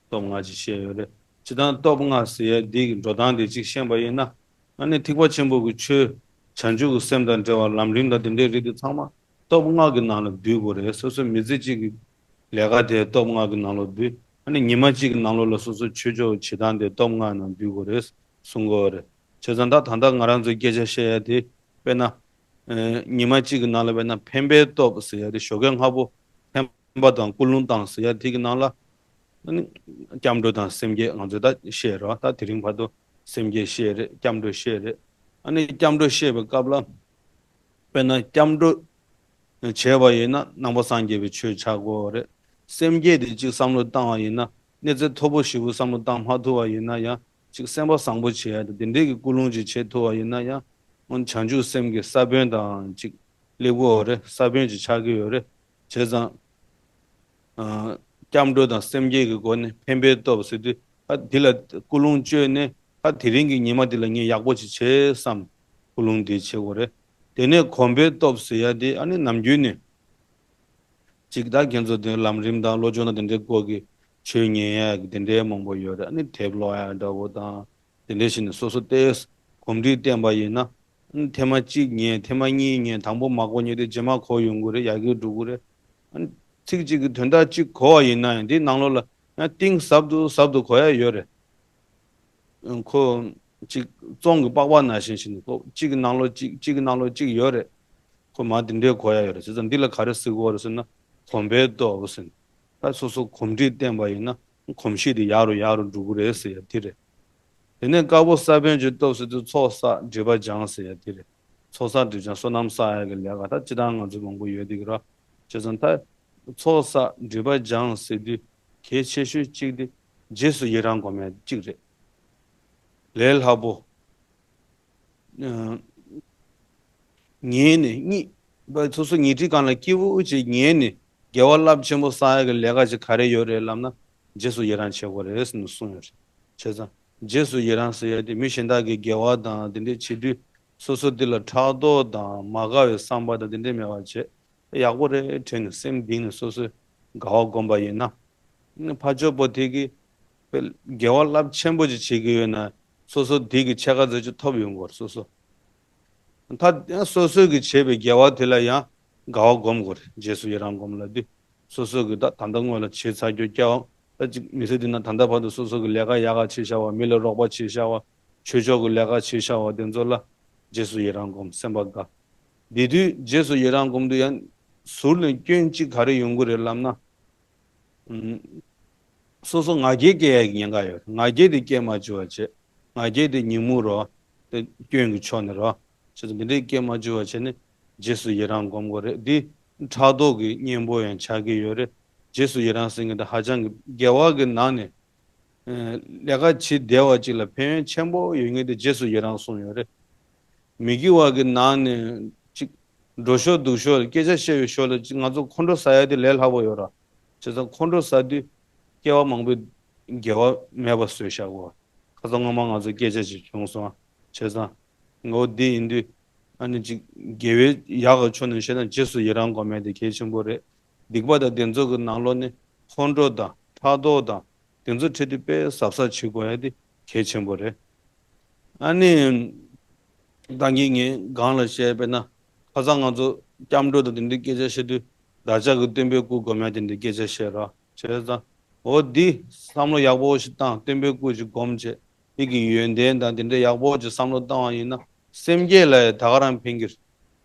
སྟོབས་ལྔ་ཅིག་བཤད་ཡོད་རེད། སྤྱིར་བཏང་སྟོབས་ལྔ་ཟེར་ཡ་འདི་གི་འགྲོ་སྟངས་དེ་ཅིག་ཤེས་པ་ཡིན་ན། ཨ་ནི་ཐེག་པ་ཆེན་པོ་གི་ཆོས། བྱང་ཆུབ་ཀྱི་སེམས་དང་འབྲེལ་བ་ལམ་རིམ་དང་དེ་འདྲའི་རིགས་དེ་ཚང་མ་སྟོབས་ལྔ་གི་ནང་ལ་འདུས་དགོས་རེད། སོ་སོའི་མི་ཚེ་གཅིག་གི་ལས་ཀ་དེ་སྟོབས་ལྔ་གི་ནང་ལ་འདུས། ཨ་ནི་ཉི་མ་གཅིག་གི་ནང་ལོགས་ལ་སོ་སོའི་ཆོས་ཕྱོགས་བྱེད་སྟངས་དེ་སྟོབས་ལྔ་ནང་འདུས་དགོས་རེད་གསུང་གི་ཡོད་རེད། བྱས་ཙང་ད་ད་ལྟ་ང་རང་ཚོའི་སྐད་ཆ་བཤད་ཡ་དེ་དཔེར་ན། ཨེ། ཉི་མ་གཅིག་གི་ནང་ལ་དཔེར་ན་འཕེན་པའི་སྟོབས་ཟེར་ཡ་དེ་ཞོགས་ཀས་སྔ་པོ་འཕེན་པ་དང་ཀུན་སློང་བཏང་ཟེར་ཡ་དེ་གི་ནང་ལ། ཨ་ནི་སྐྱབས་འགྲོ་དང་སེམས་བསྐྱེད་ང་ཚོས་ད་བཤད་རོགས། ད་དེ་རིང་བར་དུ་སེམས་བསྐྱེད་བཤད་རེད། སྐྱབས་འགྲོ་བཤད་རེད། ཨ་ནི་སྐྱབས་འགྲོ་བཤད་པའི་སྐབས་ལ། དཔེར་ན་སྐྱབས་འགྲོ་བྱས་པ་ཡིན་ན་ནང་པ་སངས་རྒྱས་པའི་ཆོས་ཆགས་ཀྱི་ཡོད་རེད། སེམས་བསྐྱེད་དེ་གཅིག་བསམ་བློ་བཏང་བ་ཡིན་ན་གནས་ཚད་མཐོ་པོ་ཞེ་པོ་བསམ་བློ་བཏང་མ་ཐུབ་པ་ཡིན་ན་ཡང་། གཅིག་སེམས་པ་བཟང་པོ་བྱེད་ཡ་དང་དེ་འདྲའི་གི་ཀུན་སློང་ཅིག་བྱེད་ཐུབ་པ་ཡིན་ན་ཡང་། སྔོན་བྱང་ཆུབ་སེམས་ཀྱི་ས་བོན་དང་གཅིག་སླེབས་ཀྱི་ཡོད་རེད། ས་བོན་ཅིག་ཆགས་ཀྱི་ཡོད་རེད། བྱས་ཙང་། ཨ། སྐྱབས་འགྲོ་དང་སེམས་བསྐྱེད་ཀྱི་སྒོ་ནས་འཕེན་པའི་སྟོབས་ཟེར་དུས། ཨ། དེ་ལ་ཀུན་སློང་བཅོས་ནས། ཨ། དེ་རིང་གི་ཉི་མ་འདི་ལ་ངས་ཡག་པོ་ཅིག་བྱེད་བསམ། ཀུན་སློང་འདི་བྱེད་དགོས་རེད། དེ་ནས་གོམས་པའི་སྟོབས་ཟེར་ཡ་དེ་ཨ་ནི་ནམ་རྒྱུན་ནས། གཅིག་ད་ཁྱེད་ཚོ་དེ་ལམ་རིམ་དང་བློ་སྦྱོང་དང་དེ་འདྲའི་སྐོར་གྱི་ཆོས་ཉན་ཡ་གི་དེ་འདྲའི་མང་པོ་ཡོད་རེད། ཨ་ནི་དེབ་ཀློག་ཡ་འདྲ་བོ་དང་། དེ་འདྲའི་ཞིག་ནས་སོ་སོ་ཏོག་ཙམ་གོམས་འདྲིས་བསྟེན་པ་ཡིན་ན། ཨ་ནི་ཐེངས་མ་གཅིག་ཉན། ཐེངས་མ་གཉིས་ཉན། དང་པོ་མ་གོ་མཁན་དེ་རྗེས་མ་གོ་ཡོང་གི་རེད། ཡར་རྒྱས་འགྲོ་གི་རེད། ཨ་ནི་ཚིག་གཅིག་གི་དོན་དག་གཅིག་གོ་བ་ཡིན་ན་ཡང་དེའི་ནང་ལོགས་ལ་ཡང་གཏིང་ཟབ་ཏུ་ཟབ་ཏུ་གོ་ཡ་ཡོད་རེད། ཁོ་གཅིག་བཙོང་གི་པགས་པ་ནང་བཞིན་ཞིག་ནས་ཁོ་གཅིག་གི་ནང་ལོགས་གཅིག་གཅིག་གི་ནང་ལོགས་གཅིག་ཡོད་རེད། ཁོ་མ་དེ་འདྲའི་གོ་ཡ་ཡོད་རེད། བྱས་ཙང་འདི་ལ་ག་རེ་ཟེར་དགོས་རེད་ཟེར་ན། གོམས་པའི་སྟོབས་ཟེར་ནས། ད་སོ་སོ་གོམས་འདྲིས་བསྟེན་པ་ཡིན་ན་གོམས་གཤིས་དེ་ཡག་རུ་ཡག་རུ་འགྲོ་གི་རེད་ཟེར་ཡ་དེ་རེད། དེ་ནས་དཀར་པོ་ས་བོན་གྱི་སྟོབས་ཟེར་དུས་ཚོགས་བསགས་སྒྲིབ་པ་སྦྱང་ཟེར་ཡ་དེ་རེད། ཚོགས་བསགས་སྒྲིབ་སྦྱང་བསོད་ནམས་བསགས་ཡ་གི་ལས་ཀ་ད་སྤྱིར་བཏང་ང་ཚོ་མང་པོ་ཡོད་དེ་གི་ར། བྱས་ཙང་ད་ཚོགས་བསགས་སྒྲིབ་པ་སྦྱང་ཟེར་དུས་གལ་ཆེ་ཤོས་གཅིག་དེ་རྗེས་སུ་ཡི་རང་སྒོམ་ཡ་གཅིག་རེད། ལས་སླ་པོ། ཨ། ཉལ་ནས་གཉིད། སོ་སོ་ཉལ་ཁྲིའི་སྒང་ལ་སྐྱིད་པོ་ཅིག་ཉལ་ནས་དགེ་བ་རླབས་ཆེན་པོ་བསགས་ཡ་གི་ལས་ཀ་ཅིག་ག་རེ་ཡོད་རེད་ལབ་ན། རྗེས་སུ་ཡི་རང་བྱེད་དགོས་རེད་ཟེར་ནས་གསུངས་ཡོད་རེད། བྱས་ཙང་རྗེས་སུ་ཡི་རང་ཟེར་ཡ་དེ་མི་གཞན་དག་གི་དགེ་བ་དང་དེ་འདྲས་བྱེད་དུས་སོ་སོ་དེ་ལ་ཕྲག་དོག་དང་མ་དགའ་བའི་བསམ་པ་དང་དེ་འདྲས་མེད་པ་བྱས། ཡག་པོ་རེད་དྲན་ནས་སེམས་གཏིང་ནས་སོ་སོས་དགའ་བ་སྒོམ་པ་ཡིན་ན། ཕར་ཕྱོགས་པོ་དེ་གིས་དགེ་བ་རླབས་ཆེན་པོ་ཅིག་བྱེད་ཀྱི་ཡོད་ན་སོ་སོ་དེ་གི་ཕྱེད་ཀ་ཙམ་ཅིག་ཐོབ་ཡོང་གི་རེད། སོ་སོ། ད་སོ་སོ་གིས་བྱས་པའི་དགེ་བ་དེ་ལ་ཡང་དགའ་བ་སྒོམ་དགོས་རེད། རྗེས་སུ་ཡི་རང་སྒོམ་ལབ་དུས། སོ་སོ་གིས་ད་ད་ལྟ་སྔོན་ལ་བྱས་ཚར་རྒྱུ་སྐྱ་བ། ད་ཅིག་མི་ཚེ་འདི་ན་ད་ལྟ་བར་དུ་སོ་སོ་གི་ལས་ཀ་ཡག་ག་བྱས་བཞག་པ། མི་ལ་རོགས་པ་བྱས་བཞག་པ། ཆོས་ཕྱོགས་ཀྱི་ལས་ཀ་བྱས་བཞག་པ་དེ་ཚོ་ལ་རྗེས་སུ་ཡི་རང་སྒོམ། སེམས་པ་དགའ། དེ་དུས་རྗེས་སུ་ཡི་རང་སྒོམ་དུས་ཡང་ཟུར་ནས་སྐྱོན་གཅིག་ག་རེ་ཡོང་གི་རེད་ལབ་ན། ཨུམ། སོ་སོ་ང་རྒྱལ་སྐྱེ་ཡ་གི་ཉེན་ཁ་ཡོད། ང་རྒྱལ་དེ་སྐྱེ་མ་བཅུག་པ་བྱས། ང་རྒྱལ་དེ་ཉིན་མོ་རོ། དེ་སྐྱོན་གྱི་ཕྱོགས་ནས་རོ། བྱས་ཙང་འདི་འདྲའི་སྐྱེ་མ་བཅུག་པ་བྱས་ནས་རྗེས་སུ་ཡི་རང་སྒོམ་དགོས་རེད། འདི་ཕྲག་དོག་གི་གཉེན་པོ་ཡང་ཆགས་ཀྱི་ཡོད་རེད། རྗེས་སུ་ཡི་རང་ཟེར་མཁན་དེ་ཧ་ཅང་གི་དགེ་བ་གི་ནང་ནས། ཨ། ལས་ཀ་བྱེད་བདེ་བ་ཅིག་ལ་ཕན་ཡོན་ཆེན་པོ་ཡོད་མཁན་དེ་རྗེས་སུ་ཡི་རང་གསུངས་ཡོད་རེད། མི་དགེ་བ་གི་ནང་ནས་ཅིག་འགྲོ་ཞོར་འདུག་ཞོར་སྐད་ཆ་བཤད་པའི་ཞོར་ལ་ཅིག་ང་ཚོ་ཁོང་ཁྲོ་ཟ་ཡ་དེ་ལས་སླ་པོ་ཡོད་ར། བྱས་ཙང་ཁོང་ཁྲོ་ཟ་དུས་སྐྱེ་བ་མང་པོའི་དགེ་བ་མེད་པ་བཟོས་བཞག་གོ། ཁ་སང་སྔོན་མ་ང་ཚོ་སྐད་ཆ་ཅིག་བྱུང་སོང་། བྱས་ཙང་ངོ་བོ་འདི་ཡིན་དུས་ཨ་ནི་ཅིག་དགེ་བའི་ཡག་གི་ཕྱོགས་ནས་བཤད་ན་རྗེས་སུ་ཡི་རང་སྒོམ་ཡ་དེ་གལ་ཆེན་པོ་རེད། སྡིག་པ་དང་དེ་ཚོ་གི་ནང་ལོགས་ནས་ཁོང་ཁྲོ་དང་ཕྲག་དོག་དང་དེ་ཚོ་ཁྲིད་དུས་དཔེ་གཟབ་གཟབ་བྱེད་དགོས་ཡ་དེ་གལ་ཆེན་པོ་རེད། ཨ་ནི། ད་གིན་ངས་སྒང་ལ་བཤད་པས་ན། ཁ་སང་ང་ཚོ་སྐྱབས་འགྲོ་དང་དེ་འདྲའི་སྐད་ཆ་བཤད་དུས་བདག་ཅག་གི་སྟོན་པའི་སྐུ་སྒོམ་ཡ་དེ་འདྲའི་སྐད་ཆ་བཤད་ར། བྱས་ཙང་འོ་འདི་བསམ་བློ་ཡག་པོ་ཞིག་བཏང་སྟོན་པའི་སྐུ་ཞིག་སྒོམ་བྱས། འདི་གི་ཡོན་ཏན་དང་དེ་འདྲའི་ཡག་པོ་ཞིག་བསམ་བློ་བཏང་བ་ཡིན་ན་སེམས་བསྐྱེད་ལ་ཡང་ད་ག་རང་ཕན་གྱི་རེད།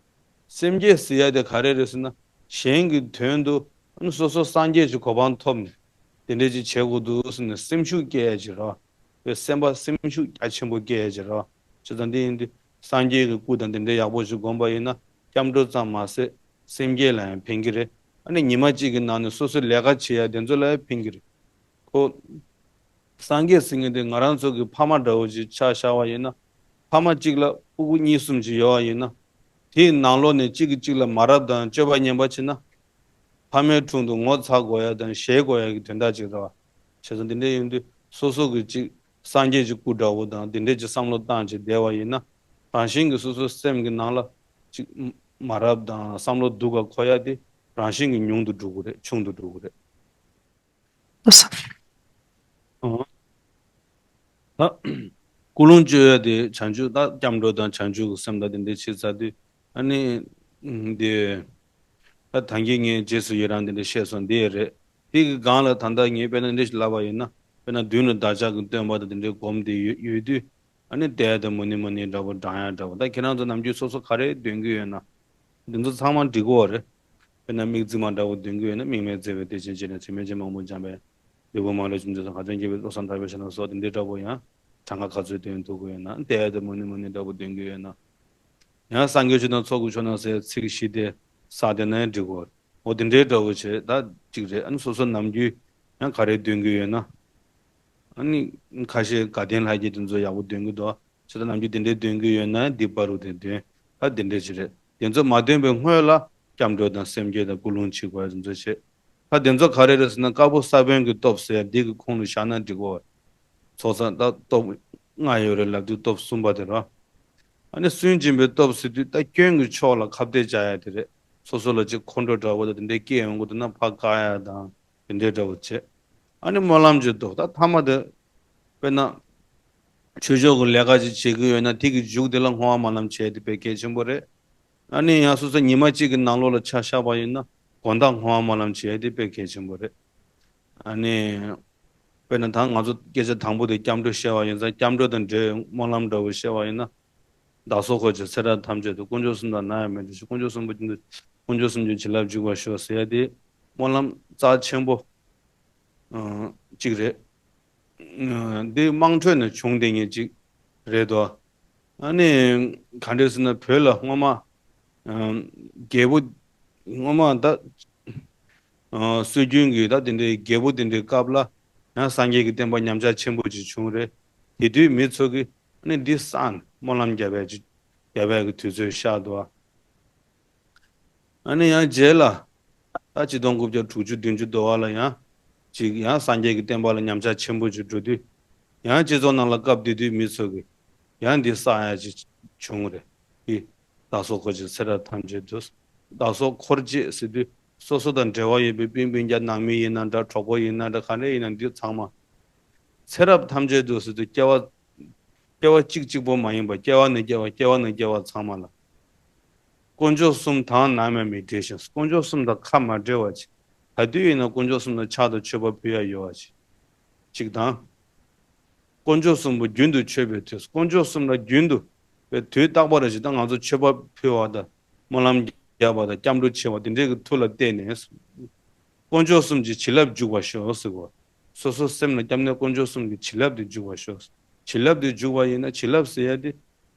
སེམས་བསྐྱེད་ཟེར་ཡ་དེ་ག་རེ་རེད་ཟེར་ན་གཞན་གྱི་དོན་དུ་ཨ་ནི་སོ་སོ་སངས་རྒྱས་ཀྱི་གོ་འཕང་ཐོབ་ནས་དེ་འདྲ་ཅིག་བྱེད་དགོས་འདུག་ཟེར་ནས་སེམས་ཤུགས་སྐྱེ་ཡ་ཅིག་རེད། བའི་སེམས་པ་སེམས་ཤུགས་རྒྱ་ཆེན་པོ་སྐྱེ་ཡ་ཅིག་རེད། བྱས་ཙང་འདི་ཡིན་དུས་སངས་རྒྱས་ཀྱི་སྐུ་དང་དེ་འདྲའི་ཡག་པོ་ཞིག་བསྒོམས་པ་ཡིན་ན་སྐྱབས་འགྲོ་ཙམ་མ་ཟད་སེམས་བསྐྱེད་ལ་ཡང་ཕན་གྱི་རེད། ཨ་ནི་ཉི་མ་གཅིག་གི་ནང་ནས་སོ་སོའི་ལས་ཀ་བྱེད་ཡ་དེ་ཚོ་ལ་ཡང་ཕན་གྱི་རེད། ཁོ། སངས་རྒྱས་ཟེར་མཁན་དེ་ང་རང་ཚོ་གི་ཕ་མ་འདྲ་བོ་ཅིག་ཆ་བཞག་པ་ཡིན་ན། ཕ་མ་གཅིག་ལ་སྤུ་གུ་གཉིས་གསུམ་ཅིག་ཡོད་པ་ཡིན་ན། དེའི་ནང་ལོགས་ནས་གཅིག་གིས་གཅིག་ལ་མ་རབས་དང་སྤྱོད་པ་ངན་པ་བྱས་ན། ཕ་མའི་དྲུང་དུ་ངོ་ཚ་དགོས་ཡ་དང་ཞེད་དགོས་ཡ་གི་དོན་དག་ཅིག་རེད་བ། བྱས་ཙང་འདི་འདྲ་ཡིན་དུས་སོ་སོ་གི་གཅིག་སངས་རྒྱས་ཀྱི་སྐུ་འདྲ་བོ་དང་འདི་འདྲའི་གཅིག་བསམ་བློ་བཏང་ཅིག་བསྡད་པ་ཡིན་ན། རང་བཞིན་གྱིས་སོ་སོའི་སེམས་ཀྱི་ནང་ལ་གཅིག་མ་རབས་དང་བསམ་བློ་སྡུག་ག་འཁོར་ཡ་དེ་རང་བཞིན་གྱིས་ཉུང་དུ་འགྲོ་གི་རེད། ཆུང་དུ་འགྲོ་གི་རེད། ལགས་སོ། ཨང་། ད་ཀུན་སློང་བཅོས་ཡ་དེ་བྱང་ཆུབ་ད་སྐྱབས་འགྲོ་དང་བྱང་ཆུབ་ཀྱི་སེམས་དང་དེ་འདྲ་བྱེད་ཚར་དུས། ཨ་ནི་ཨང་། དེ་ད་ད་གིན་ངས་རྗེས་སུ་ཡི་རང་དེ་འདྲ་བཤད་སོང་། དེ་རེད། དེ་གི་སྒང་ལ་ད་ལྟ་ངས་དཔེར་ན་འདི་ཞིག་ལབ་པ་ཡིན་ན། དཔེར་ན་མདུན་ལ་བདག་ཅག་གི་སྟོན་པ་དང་དེ་འདྲའི་སྒོམ་དེ་ཡོད་ཡོད་དུས། ཨ་ནི་ལྟས་དང་མུ་ནེ་མུ་ནེ་འདྲ་པོ་འབྲང་ཡ་འདྲ་པོ། ད་ཁྱེད་རང་ཚོ་ནམ་རྒྱུན་སོ་སོ་ག་རེ་འདོན་གི་ཡོད་ན། འདི་ཚོ་ཚང་མ་འགྲིག་གི་ཡོད་རེད། དཔེར་ན་དམིགས་བརྩེ་མ་འདྲ་པོ་འདོན་གི་ཡོད་ན། དམིགས་མེད་བརྩེ་བའི་གཏེར་ཆེན་སྤྱན་རས་གཟིགས། དྲི་མེད་ཆེན་པོ་འཇམ་དཔལ། འབྲས་བུ་མ་ལུས་ཆེན་པོ་མཛད་དང་། ཁ་ཚོན་བརྒྱད་པའི་བློ་བཟང་གྲགས་པའི་ཞལ་ནས་སོགས་དེ་འདྲའི་འདྲ་པོ་ཡང་གྲངས་ཀ་ག་ཚོད་འདོན་ཐུབ་ཀྱི་ཡོད་ན། ལྟས་དང་མུ་ནེ་མུ་ནེ་འདྲ་པོ་འདོན་གི་ཡོད་ན། ཡང་སངས་རྒྱས་ཆོས་དང་ཚོགས་ཀྱི་མཆོག་རྣམས་ཟེར་ཚིག་བཞི་དེ་བསགས་བསྡད་ན་ཡང་འགྲིག་གི་ཡོད་རེད། འོ་དེ་འདྲའི་འདྲ་པོ་བྱས་ད་གཅིག་རེད། ཨ་ནི་སོ་སོ་ནམ་རྒྱུན་ཡང་ག་རེ་འདོན་གི་ཡོད་ན། ཨ་ནི་ཁ་ཤས་དགའ་ལྡན་ལྷ་བརྒྱ་དེ་ཚོ་ཡག་པོ་འདོན་གི་འདུག་བྱས་ད་ནམ་རྒྱུན་དེ་འདྲའི་འདོན་གི་ཡོད་ན་འདི་བར་དུ་དེ་འདོན། ད་དེ་འདྲ་ཅིག་རེད། དེ་ཚོ་མ་འདོན་པའི་སྔོན་ལ་སྐྱབས་འགྲོ་དང་སེམས་བསྐྱེད་དང་ཀུན་སློང་བྱེད་དགོས་དེ་ཚོ་བྱེད། ད་དེ་ཚོ་ག་རེ་རེད་ཟེར་ན། དཀར་པོ་ས་བོན་གྱི་སྟོབས་ཟེར་ཡ་འདི་གི་ཁོངས་ལ་བཞག་ན་འགྲིག་གོ། ཚོགས་བསགས་ད་སྟོབས་ལྔ་ཡོད་རེད་ལབ་དུས་སྟོབས་གསུམ་པ་དེ་རེད། ཨ་ནི་སུན་འབྱིན་པའི་སྟོབས་ཟེར་དུས་ད་སྐྱོན་གྱི་ཕྱོགས་ལ་ཁ་གཏད་བཅག་ཡ་དེ་རེད། སོ་སོ་ལ་ཅིག་ཁོང་ཁྲོ་འདྲ་བོ་དང་དེ་འདྲའི་སྐྱེ་ཡོང་གི་འདུག་ན་ཕར་བཀག་ཡ་དང་དེ་འདྲའི་འདྲ་བོ་བྱེད། ཨ་ནི་སྨོན་ལམ་གྱི་སྟོབས། ད་ཐ་མ་དེ་དཔེར་ན་ཆོས་ཕྱོགས་ཀྱི་ལས་ཀ་ཅིག་བྱེད་ཀྱི་ཡོད་ན་དེ་གི་མཇུག་དེ་ལ་བསྔོ་བ་སྨོན་ལམ་བྱེད་ཡ་དེ་དཔེ་གལ་ཆེན་པོ་རེད། ཨ་ནི་ཡང་སོ་སོ་ཉི་མ་གཅིག་གི་ནང་ལོགས་ལ་ཆ་བཞག་པ་ཡིན་ན་དགོང་དག་བསྔོ་བ་སྨོན་ལམ་བྱེད་ཡ་དེ་དཔེ་གལ་ཆེན་པོ་རེད། ཨ་ནི། དཔེར་ན་ད་ང་ཚོ་སྐད་ཆ་དང་པོ་དེ་སྐྱབས་འགྲོ་བཤད་པ་ཡིན་ཙང་། སྐྱབས་འགྲོ་དང་འབྲེལ་བའི་སྨོན་ལམ་འདྲ་བོ་བཤད་པ་ཡིན་ན། བདག་སོགས་འཁོར་བཅས་ཚེ་རབས་ཐམས་ཅད་དུ། དཀོན་མཆོག་གསུམ་དང་ནམ་ཡང་མི་འབྲལ་ཞིང་། དཀོན་མཆོག་གསུམ་པོ་ཀུན་ཏུ། དཀོན་མཆོག་གསུམ་གྱི་བྱིན་རླབས་འཇུག་པར་ཤོག་ཟེར་ཡ་དེ་སྨོན་ལམ་རྩ་ཆེན་པོ་ཨ་གཅིག་རེད། ཨ་འདི་དམངས་ཁྲོད་ནས་བྱུང་བསྡད་མཁན་གཅིག་རེད་དོ། ཨ་ནི་ག་འདྲ་ཟེར་ན། བོད་ལ་སྔོན་མ་ཨ་རྒྱལ་པོ་སྔོན་མ་ད་ཨ་སྲོལ་རྒྱུན་གྱི་ད་དེ་འདྲའི་རྒྱལ་པོ་དེ་འདྲའི་སྐབས་ལ་ཡང་སངས་རྒྱས་ཀྱི་བསྟན་པ་ཉམས་ཆག་ཆེན་པོ་ཅིག་བྱུང་རེད། དེ་དུས་མི་ཚོ་གིས་ཨ་ནི་འདི་བསགས་ནས་སྨོན་ལམ་རྒྱབ་ཡ་ཅིག་རྒྱབ་ཡ་གི་དུས་ཚོད་ཤར་འདུག་ཨ་ནི་ཡང་རྗེས་ལ་ད་ཆིག་སྟོང་དགུ་བརྒྱ་དྲུག་ཅུ་བདུན་ཅུ་དོ་བ་ལ་ཡང་ཅིག་ཡང་སངས་རྒྱས་ཀྱི་བསྟན་པ་ལ་ཉམས་ཆག་ཆེན་པོ་ཅིག་འགྲོ་དུས། ཡང་སྤྱི་ཚོགས་ནང་ལ་སྐབས་དེ་དུས་མི་ཚོ་གིས་ཡང་འདི་བསགས་ཡ་ཅིག་བྱུང་རེད། འདི་བདག་སོགས་འཁོར་བཅས་ཚེ་རབས་ཐམས་ཅད་དུ། བདག་སོགས་འཁོར་བཅས་ཟེར་དུས་སོ་སོ་དང་འབྲེལ་བ་ཡོད་པའི་སྤུན་སྤུན་ཀྱག་ནང་མི་ཡིན་ན་འདྲ། གྲོགས་པོ་ཡིན་ན་འདྲ། ག་འདྲ་ཡིན་ན་འདི་ཚང་མ་ཚེ་རབས་ཐམས་ཅད་དུ་ཟེར་དུས་སྐྱེ་བ་སྐྱེ་བ་གཅིག་གཅིག་པོ་མ་ཡིན་པར་སྐྱེ་བ་ནས་སྐྱེ་བ། སྐྱེ་བ་ནས་སྐྱེ་བ་ཚང་མ་ལ་དཀོན་མཆོག་གསུམ་དང་ནམ་ཡང་མི་འབྲལ་ཞིང་། དཀོན་མཆོག་གསུམ་དང་ཁ་མ་འབྲལ་བ་ཅིག། ག་དུས་ཡིན་ན་དཀོན་མཆོག་གསུམ་ལ་ཕྱག་དང་མཆོད་པ་ཕུལ་ཡ་ཡོད་པ་ཅིག་ཅིག་དང་། དཀོན་མཆོག་གསུམ་པོ་རྒྱུན་དུ་མཆོད་པའི་དུས། དཀོན་མཆོག་གསུམ་ལ་རྒྱུན་དུ་པའི་དུས་རྟག་པ་རེ་ཞིག་ད་ང་ཚོ་མཆོད་པ་ཕུལ་བ་དང་སྨོན་ལམ་རྒྱབ་པ་དང་སྐྱབས་འགྲོ་བྱེད་པ་དེ་འདྲའི་གི་མཐུ་ལ་བརྟེན་ནས། དཀོན་མཆོག་གསུམ་གྱི་བྱིན་རླབས་འཇུག་པར་ཤོག་ཟེར་གོ། སོ་སོ་སེམས་ལ་སྐྱབས་གནས་དཀོན་མཆོག་གསུམ་གྱི་བྱིན་རླབས་དེ་འཇུག་པར་ཤོག། བྱིན་རླབས་དེ་འཇུག་པ་ཡིན་ན། བྱིན་རླབས་ཟེར་ཡ་དེ་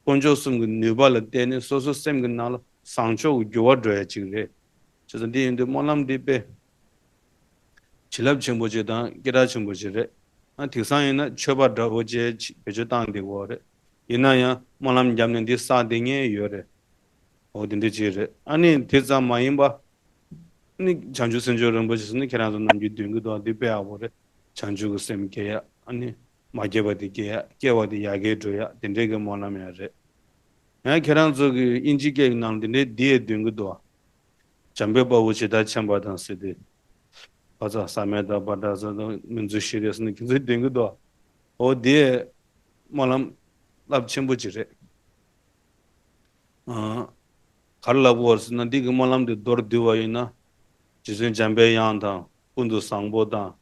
དཀོན་མཆོག་གསུམ་གྱི་ནུས་པ་ལ་བརྟེན་ནས་སོ་སོ་སེམས་ཀྱི་ནང་ལ་བཟང་ཕྱོགས་ཀྱི་འགྱུར་བ་འགྲོ་ཡ་ཅིག་རེད། བྱས་ཙང་འདི་ཡིན་དུས་སྨོན་ལམ་འདི་དཔེ་བྱིན་རླབས་ཆེན་པོ་ཅིག་དང་སྐད་གྲགས་ཆེན་པོ་ཅིག་རེད། ཨ་དེང་སང་ཡིན་ན་མཆོད་པ་འདྲ་བོ་ཅིག་བེད་སྤྱོད་བཏང་བསྡད་ཀྱི་ཡོད་རེད། ཡིན་ན་ཡང་སྨོན་ལམ་བརྒྱབ་ནས་འདི་བསགས་བསྡད་མཁན་ཡོད་རེད། འོ་དེ་འདྲ་ཅིག་རེད། ཨ་ནི་དེ་ཙམ་མ་ཡིན་པ། ཨ་ནི་བྱང་ཆུབ་སེམས་མཆོག་རིན་པོ་ཆེ་ཟེར་ནས་ཁྱེད་རང་ཚོ་ནམ་རྒྱུན་འདོན་གྱི་འདུག་འདི་དཔེ་ཡག་པོ་རེད། བྱང་ཆུབ་ཀྱི་སེམས་སྐྱེ་ཡ། ཨ་ནི་མ་སྐྱེས་པ་དེ་སྐྱེ་ཡ། སྐྱེས་པ་དེ་ཡར་རྒྱས་འགྲོ་ཡ། དེ་འདྲའི་གི་སྨོན་ལམ་ཡང་རེད། ཡང་ཁྱེད་རང་ཚོ་གི་དབྱིན་ཇི་སྐད་ཀྱི་ནང་ལ་དེ་འདྲའི་འདི་ཡས་འདོན་གྱི་འདུག་འཇམ་དཔལ་དཔའ་བོས་ཇི་ལྟར་མཁྱེན་པ་དང་ཟེར་ཏེ། བཛྲ་ས་མེ་ཏ་བཛྲ་ས་ཏ་མིང་འཛུགས་ཤིག་རེད་ཟེར་ནས་ཁྱེད་ཚོས་འདོན་གྱི་འདུག་འོ་དེ་སྨོན་ལམ་རླབས་ཆེན་པོ་ཅིག་རེད། ཨ། ག་རེ་ལབ་དགོས་ཟེར་ན། འདི་གི་སྨོན་ལམ་འདི་མདོར་བསྡུས་པ་ཡིན་ན། རྗེ་བཙུན་འཇམ་པའི་དབྱངས་དང་ཀུན་ཏུ་བཟང་པོ་དང་།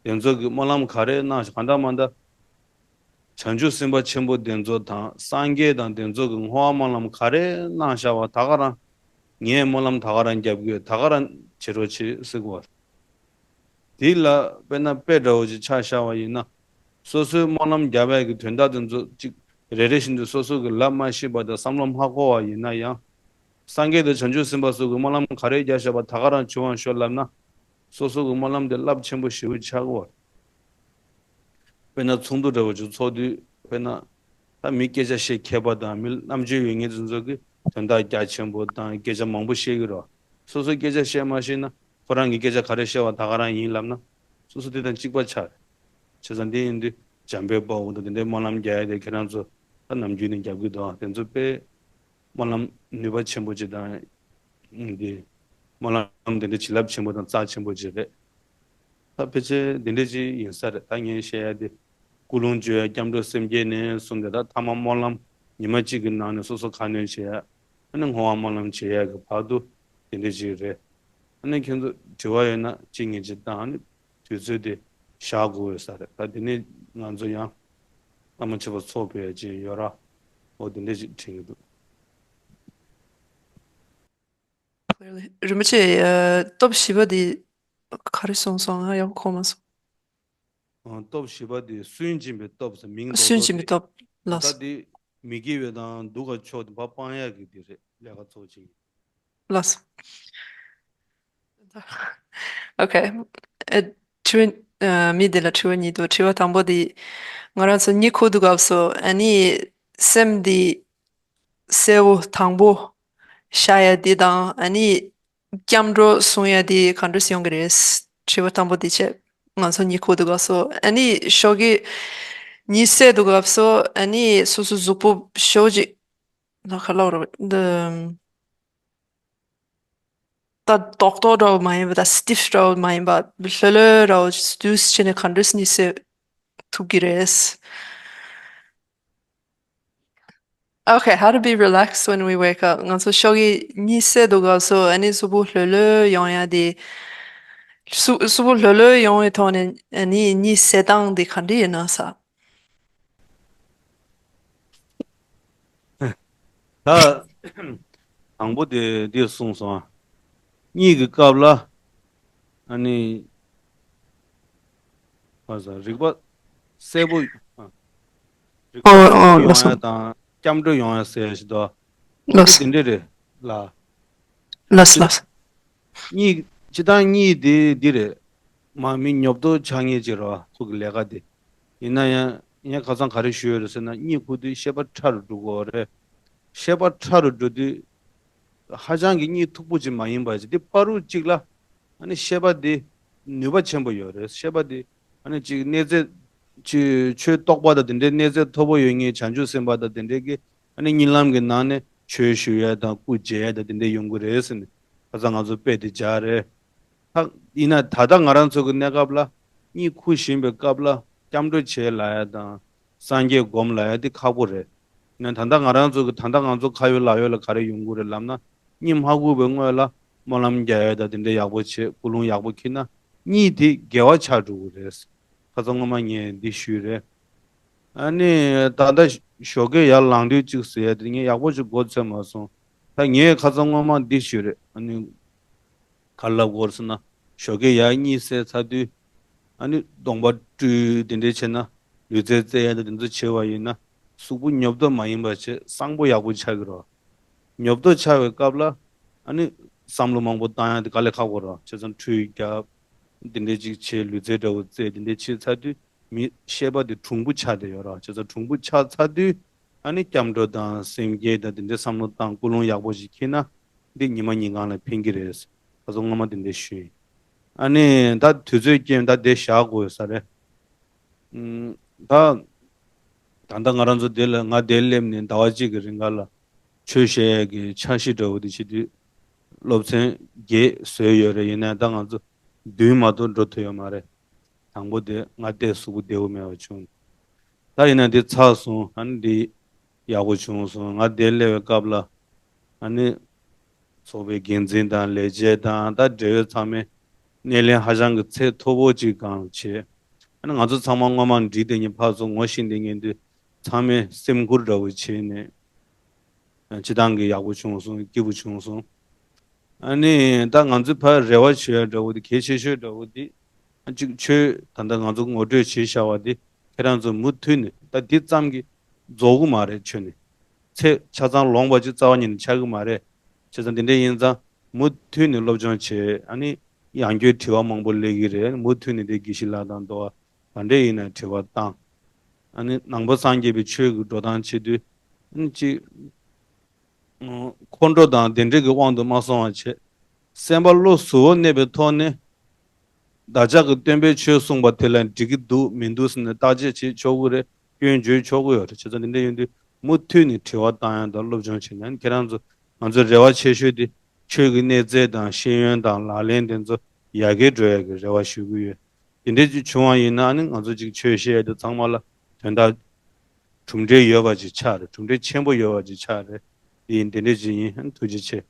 དེ་ཚོ་གི་སྨོན་ལམ་ག་རེ་གནང་ཞིག་ག་འདྲ་མ་འདྲ། བྱང་ཆུབ་སེམས་དཔའ་ཆེན་པོ་དེ་ཚོ་དང་སངས་རྒྱས་དང་དེ་ཚོ་གི་བསྔོ་བ་སྨོན་ལམ་ག་རེ་གནང་བཞག་པ་ད་ག་རང་། ངས་སྨོན་ལམ་ད་ག་རང་རྒྱབ་ཀྱི་ཡོད། ད་ག་རང་བྱེད་རོགས་བྱེད་ཟེར་གོ། དེ་ལ་དཔེར་ན་དཔེ་འདྲ་བོ་ཅིག་ཆ་བཞག་པ་ཡིན་ན། སོ་སོའི་སྨོན་ལམ་རྒྱབ་ཡག་གི་དོན་དག་དེ་ཚོ་ཅིག་རེ་རེ་བཞིན་དུ་སོ་སོ་གི་ལབ་མ་ཤེས་པ་དང་བསམ་བློ་མ་འཁོར་བ་ཡིན་ན་ཡང་། སངས་རྒྱས་དང་བྱང་ཆུབ་སེམས་དཔའ་སོགས་ཀྱི་སྨོན་ལམ་ག་རེ་རྒྱབ་བཞག་པ་ད་ག་རང་བྱུང་བར་ཤོག་ལབ་ན། སོ་སོ་གི་སྨོན་ལམ་དེ་རླབས་ཆེན་པོ་ཞེ་པོ་ཆགས་ཀྱི་ཡོད། དཔེར་ན་ཚོགས་འདུ་འདྲ་བོ་ཅིག་ཚོགས་དུས་དཔེར་ན་ད་མི་སྐད་ཆ་བཤད་མཁས་པ་དང་མི་རྣམ་དཔྱོད་ཡོད་མཁན་ཚོ་ཚོ་གིས་དོན་དག་རྒྱ་ཆེན་པོ་དང་སྐད་ཆ་མང་པོ་བཤད་ཀྱི་རེད། སོ་སོ་སྐད་ཆ་བཤད་མ་ཤེས་ན་ཁོ་རང་གི་སྐད་ཆ་ག་རེ་བཤད་པ་ད་ག་རང་ཡིན་ལབ་ན་སོ་སོ་དེ་དང་གཅིག་པ་ཆགས་རེད། བྱས་ཙང་དེ་ཡིན་དུས་འཇམ་དཔལ་དཔའ་བོ་དང་དེ་འདྲའི་སྨོན་ལམ་རྒྱག་ཡ་དེ་ཁྱེད་རང་ཚོ་ད་ནམ་རྒྱུན་ནས་རྒྱབ་ཀྱི་འདུག་དེ་ཚོ་དཔེ་སྨོན་ལམ་ནུས་པ་ཆེན་པོ་ཅིག་དང་། ཨ་འདི་སྨོན་ལམ་དེ་འདྲ་བྱིན་རླབས་ཆེན་པོ་དང་རྩ་ཆེན་པོ་ཅིག་རེད། ད་ཕལ་ཆེར་དེ་འདྲ་ཅིག་ཡིན་ས་རེད། ད་ངས་བཤད་ཡ་དེ་ཀུན་སློང་བརྗོད་ཡ་སྐྱབས་འགྲོ་སེམས་བསྐྱེད་ནས་གསུངས་ཏེ་ད་ཐ་མ་སྨོན་ལམ་ཉི་མ་གཅིག་གི་ནང་ནས་སོ་སོ་ཁ་སྣོན་བྱེད་ཡ། ཨ་ནི་བསྔོ་བ་སྨོན་ལམ་བྱེད་ཡ་གི་བར་དུ་དེ་འདྲ་ཅིག་རེད། ཨ་ནི་ཁྱེད་ཚོ་དྲི་བ་ཡོད་ན་གཅིག་གཉིས་ཅིག་བཏང་། ཨ་ནི་དུས་ཚོད་དེ་བཞག་དགོས་ཡོད་ས་རེད། ད་དེ་ནས་ང་ཚོ་ཡང་བླ་མ་མཆོད་པ་ཚོགས་ཕེབས་ཡ་ཅིག་ཡོད་ར། འོ་དེ་འདྲ་ཅིག་དྲན་གྱི་འདུག་རིན་པོ་ཆེ། ཨ། སྟོབས་བཞི་པ་འདི་ག་རེ་གསུངས་སོང་། ང་ཡག་པོ་གོ་མ་སོང་། ཨ། སྟོབས་བཞི་པ་འདི་སུན་འབྱིན་པའི་སྟོབས་ཟེར་མིང་འདོགས་སུན་འབྱིན་པའི་སྟོབས་ལགས། ད་འདི་མི་དགེ་བའི་དང་སྡུག་ག་ཕྱོགས་དེ་ཕར་སྤང་ཡག་གི་འདི་རེད། ལས་ཀ་ཚོགས་ཅིག་ཡིན། ལགས། ཨོ་ཁེ། ཨེ། དྲི་བ། ཨ། མི་འདི་ལ་དྲི་བ་གཉིས་འདུག་དྲི་བ་དང་པོ་འདི་ང་རང་ཚོ་གཉིད་ཁུག་དུས་སྐབས་སུ་ཨ་ནི་སེམས་འདི་གསལ་བོ་དྭངས་པོ་ཤར་ཡ་འདི་དང་ཨ་ནི་སྐྱབས་འགྲོ་གསུང་ཡ་འདི་ག་འདྲ་སེ་ཡོང་གི་རེད། དྲི་བ་དང་པོ་འདི་བྱས། ང་ཚོ་གཉིད་ཁུག་དུས་སྐབས་སུ་ཨ་ནི་ཞོགས་ཀྱི་གཉིད་སད་དུས་སྐབས་སུ་ཨ་ནི་སོ་སོ་གཟུགས་པོ་ཞོགས་ཀྱི་ལ་ཁ་ལོག་རེད། འདི། ད་རྡོག་རྡོག་འདྲ་བོ་མ་ཡིན་པ། ད་སི་ཊིཕ་འདྲ་བོ་མ་ཡིན་པ། ལྷོད་ལྷོད་འདྲ་བོ་འདུག་སེ་བྱས་ནས་ག་འདྲ་སེ་གཉིད་སད་ཐུབ་ཀྱི་རེད། Okay, how to be relaxed when we wake up. ང་ཚོ་ཞོགས་ཀྱི་གཉིད་སད་དུས་སྐབས་སུ་ཨ་ནི་གཟུགས་པོ་ལྷོད་ལྷོད་ཡོང་ཡ་དེ། གཟུགས་གཟུགས་པོ་ལྷོད་ལྷོད་ཡོང་བའི་ཐོག་ནས་ཨ་ནི་གཉིད་སད་སྟངས་དེ་ག་འདྲ་ཡིན་ན་ས། ད་དང་པོ་དེ་འདིར་གསུངས་སོང་། གཉིད་ཀྱི་སྐབས་ལ། ཨ་ནི། ཨ་ས། རིག་པ་གསལ་པོ། ཨ། རིག་པ་ཨོ་གསལ་པོ་ཨོ་ཡོང་ལགས་སོ། ཡ་དང་སྐྱབས་འགྲོ་ཡོང་ཡ་ཟེར་ཡ་ཞིག་འདུག་ལགས་སོ། དེ་འདྲ་རེད་ལ། ལགས་སོ་ལགས་སོ། གཉིད། སྤྱིར་བཏང་གཉིད་དེ་འདི་རེད། མ་མི་ཉོབ་ཏོ་ཆགས་ངེས་ཅིག་རེད་བ། ཁོ་གི་ལས་ཀ་དེ། ཡིན་ན་ཡང་ངས་ཁ་སང་ག་རེ་ཞུས་ཡོད་རེད་ཟེར་ན། གཉིད་ཁུག་དུས་ཤེས་པ་ཕྲ་རུ་འགྲོ་གི་ཡོད་རེད། ཤེས་པ་ཕྲ་རུ་འགྲོ་དུས་ཧ་ཅང་གི་གཉིད་མཐུག་པོ་ཅིག་མ་ཡིན་པ་ཅིག་དེ་བར་དུ་ཅིག་ལ་ཨ་ནི་ཤེས་པ་དེ་ནུས་པ་ཆེན་པོ་ཡོད་རེད། ཤེས་པ་དེ་ཨ་ནི་ཅིག་གནས་ཚད་ཅིག་ཆོས་རྟོགས་པ་དང་དེ་འདྲའི་གནས་ཚད་མཐོ་པོ་ཡོད་མཁན་བྱང་ཆུབ་སེམས་དཔའ་དང་དེ་འདྲའི་གི་ཨ་ནི་གཉིད་ལམ་གྱི་ནང་ནས་ཆོས་ཞུ་ཡ་དང་སྐུ་མཇལ་ཡ་དང་དེ་འདྲ་ཡོང་གི་རེད་ཟེར་ནས་ཁ་སང་ང་ཚོ་དཔེ་དེ་སྦྱར་རེད། ད་ཡིན་ན་ད་ལྟ་ང་རང་ཚོ་གི་གནས་སྐབས་ལ་གཉིད་ཁུག་བཞིན་པའི་སྐབས་ལ་སྐྱབས་འགྲོ་བྱེད་ལབ་ཡ་དང་སངས་རྒྱས་སྒོམ་ལབ་ཡ་དེ་ཁག་པོ་རེད། ཡིན་ན་ད་ལྟ་ང་རང་ཚོ་གི་ད་ལྟ་ང་ཚོ་ཁ་ཡོད་ལག་ཡོད་ལ་ག་རེ་ཡོང་གི་རེད་ལབ་ན། གཉིད་མ་ཁུག་པའི་སྔོན་ལ་སྨོན་ལམ་རྒྱག་ཡ་དང་དེ་འདྲ་ཡག་པོ་བྱེད། ཀུན་སློང་ཡག་པོ་འཁྱེར་ན་གཉིད་དེ་དགེ་བ་ཆགས་འགྲོ་གི་རེད། ཁ་སང་སྔོན་མ་ངས་འདི་ཞུས་རེད། ཨ་ནི་ད་ལྟ་ཞོགས་ཀས་ཡར་ལངས་དུས་གཅིག་ཟེར་ཡ་དེ་ངས་ཡག་པོ་ཞིག་མགོ་ཚོས་མ་སོང་། ད་ངས་ཁ་སང་སྔོན་མ་འདི་ཞུས་རེད། ཨ་ནི་ག་རེ་ལབ་དགོས་རེད་ཟེར་ན། ཞོགས་ཀས་ཡར་གཉིད་སད་ཚར་དུས་ཨ་ནི་གདོང་པ་བཀྲུས་དེ་འདྲས་བྱས་ན། ལུས་རྩལ་རྩེ་ཡ་དང་དེ་ཚོ་བྱས་པ་ཡིན་ན་གཟུགས་པོ་ཉོབ་ཏོ་མ་ཡིན་པ་བྱས་བཟང་པོ་ཡག་པོ་ཆགས་ཀྱི་རེད། ཉོབ་ཏོ་ཆགས་པའི་སྐབས་ལ་ཨ་ནི་བསམ་བློ་མང་པོ་བཏང་ཡ་དེ་དཀའ་ལས་ཁག་པོ་རེད། བྱས་ཙང་ཁྲུས་རྒྱབ། དེ་འདྲས་ཅིག་བྱས། ལུས་རྩལ་འདྲ་བོ་རྩེ། དེ་འདྲས་བྱས་ཚར་དུས་མི་ཤེས་པ་དེ་གྲུང་པོ་ཆགས་བསྡད་ཡོད་རེད། བྱས་ཙང་གྲུང་པོ་ཆགས་ཚར་དུས་ཨ་ནི་སྐྱབས་འགྲོ་དང་སེམས་བསྐྱེད་དང་དེ་འདྲའི་བསམ་བློ་བཏང་། ཀུན་སློང་ཡག་པོ་ཞིག་འཁྱེར་ན་འདི་ཉི་མ་ཉིན་གང་ལ་ཕན་གྱི་རེད། ཁ་སང་སྔོན་མ་དེ་འདྲས་ཞུས་ཡིན། ཨ་ནི་ད་དུས་ཚོད་རྐྱེན་ད་དེ་བཞག་དགོས་ཡོད་ས་རེད། ཨུམ། ད་ད་ལྟ་ང་རང་ཚོ་དེ་ལ། ང་དེར་སླེབས་ནས་ཟླ་བ་གཅིག་གི་རིང་ག་ལ་ཆོས་བཤད་ཡས་ཀྱི་འཆར་གཞི་འདྲ་བོ་དེ་བྱེད་དུས་སློབ་ཚན་བརྒྱད་བཟོས་ཡོད་རེད། ཡིན་ནའི་ད་ང་ཚོ་བདུན་མ་གཏོགས་འགྲོ་ཐུབ་ཡོད་མ་རེད། དང་པོ་དེ་ང་དེ་གཟུགས་པོ་བདེ་བོ་མེད་པ་བྱུང་། ད་ཡིན་ན་འདི་ཚར་སོང་། ཨ་ནི་འདི་ཡག་པོ་བྱུང་སོང་། ང་དེར་སླེབས་པའི་སྐབས་ལ་ཨ་ནི་ཚོགས་པའི་འགན་འཛིན་དང་ལས་བྱེད་དང་ད་འབྲེལ་ཡོད་ཚང་མས་སྣེ་ལེན་ཧ་ཅང་གི་ཚད་མཐོ་པོ་ཅིག་གང་བྱས། ཨ་ནི་ང་ཚོ་ཚང་མ་སྔོན་མ་འགྲིག་བསྡད་མཁན་ཕར་ཚུར་ངོ་ཤེས་བསྡད་མཁན་དེ་ཚང་མས་སེམས་ཁུར་འདྲ་བོ་བྱས་ནས་སྤྱིར་བཏང་གི་ཡག་པོ་བྱུང་སོང་། སྐྱིད་པོ་བྱུང་སོང་། ཨ་ནི་ད་ང་ཚོས་ཕར་རེ་བ་བྱེད་ཡ་འདྲ་བོ་དེ། གལ་ཆེ་ཤོས་འདྲ་བོ་དེ་ཨ་ཅིག་ཆོས་ད་ལྟ་ང་ཚོ་ངོ་སྤྲོད་བྱས་བཞག་པ་དེ་ཁྱེད་རང་ཚོ་མུ་མཐུད་ནས། ད་འདི་ཙམ་གྱིས་རྫོགས་ཀྱི་མ་རེད། ཆོས་ནི་ཚེ་ཆ་ཚང་ལོངས་པ་ཅིག་རྩ་བ་ཉིད་ནས་ཆགས་ཀྱི་མ་རེད། བྱས་ཙང་དེ་འདྲ་ཡིན་ཙང་མུ་མཐུད་ནས་སློབ་སྦྱོང་བྱེད། ཨ་ནི་ཡང་བསྐྱར་དྲི་བ་མང་པོ་སླེབས་ཀྱི་རེད། མུ་མཐུད་ནས་དེ་དགེ་བཤེས་ལགས་དང་དོ་བ་ག་འདྲས་ཡིན་ན་དྲི་བ་བཏང་། ཨ་ནི་ནང་པ་སངས་རྒྱས་པའི་ཆོས་ཀྱི་འགྲོ་སྟངས་བྱེད་དུས། ཨ་ནི་ཅིག་ཁོང་ཁྲོ་དང་དེ་འདྲ་གི་དབང་དུ་མ་སོང་བ་བྱས། སེམས་པ་བློ་གཟུ་བོར་གནས་པའི་ཐོག་ནས། བདག་ཅག་གི་སྟོན་པས་ཆོས་གསུངས་པ་དེ་ལ་འགྲིག་གི་འདུག་མི་འདུག་ཟེར་ནས་བརྟག་དཔྱད་བྱེད་ཆོག་གི་རེད། སྐྱོན་བརྗོད་ཆོག་གི་ཡོད་རེད། བྱས་ཙང་དེ་འདྲ་ཡིན་དུས་མུ་མཐུད་ནས་དྲི་བ་བཏང་ཡ་དང་སློབ་སྦྱོང་བྱེད་ཡ་ཁྱེད་རང་ཚོ། ང་ཚོ་རེ་བ་ཆེ་ཤོས་དེ་ཆོས་ཀྱི་གནས་ཚད་དང་ཤེས་ཡོན་དང་ལག་ལེན་དེ་ཚོ་ཡར་རྒྱས་འགྲོ་ཡ་གི་རེ་བ་ཞུ་གི་ཡོད། དེ་འདྲ་ཅིག་བྱུང་བ་ཡིན་ན་ཨ་ནི་ང་ཚོ་ཅིག་ཆོས་བཤད་ཡ་དེ་ཚང་མ་ལ་དོན་དག་གྲུབ་འབྲས་ཡོད་པ་ཅིག་ཆགས་རེད། གྲུབ་འབྲས་ཆེན་པོ་ཡོད་པ་ཅིག་ཆགས་རེད། དེ་ཡིན། དེ་འདྲ་ཅིག་ཡིན། ཨ་ནི་ཐུགས་རྗེ་ཆེ།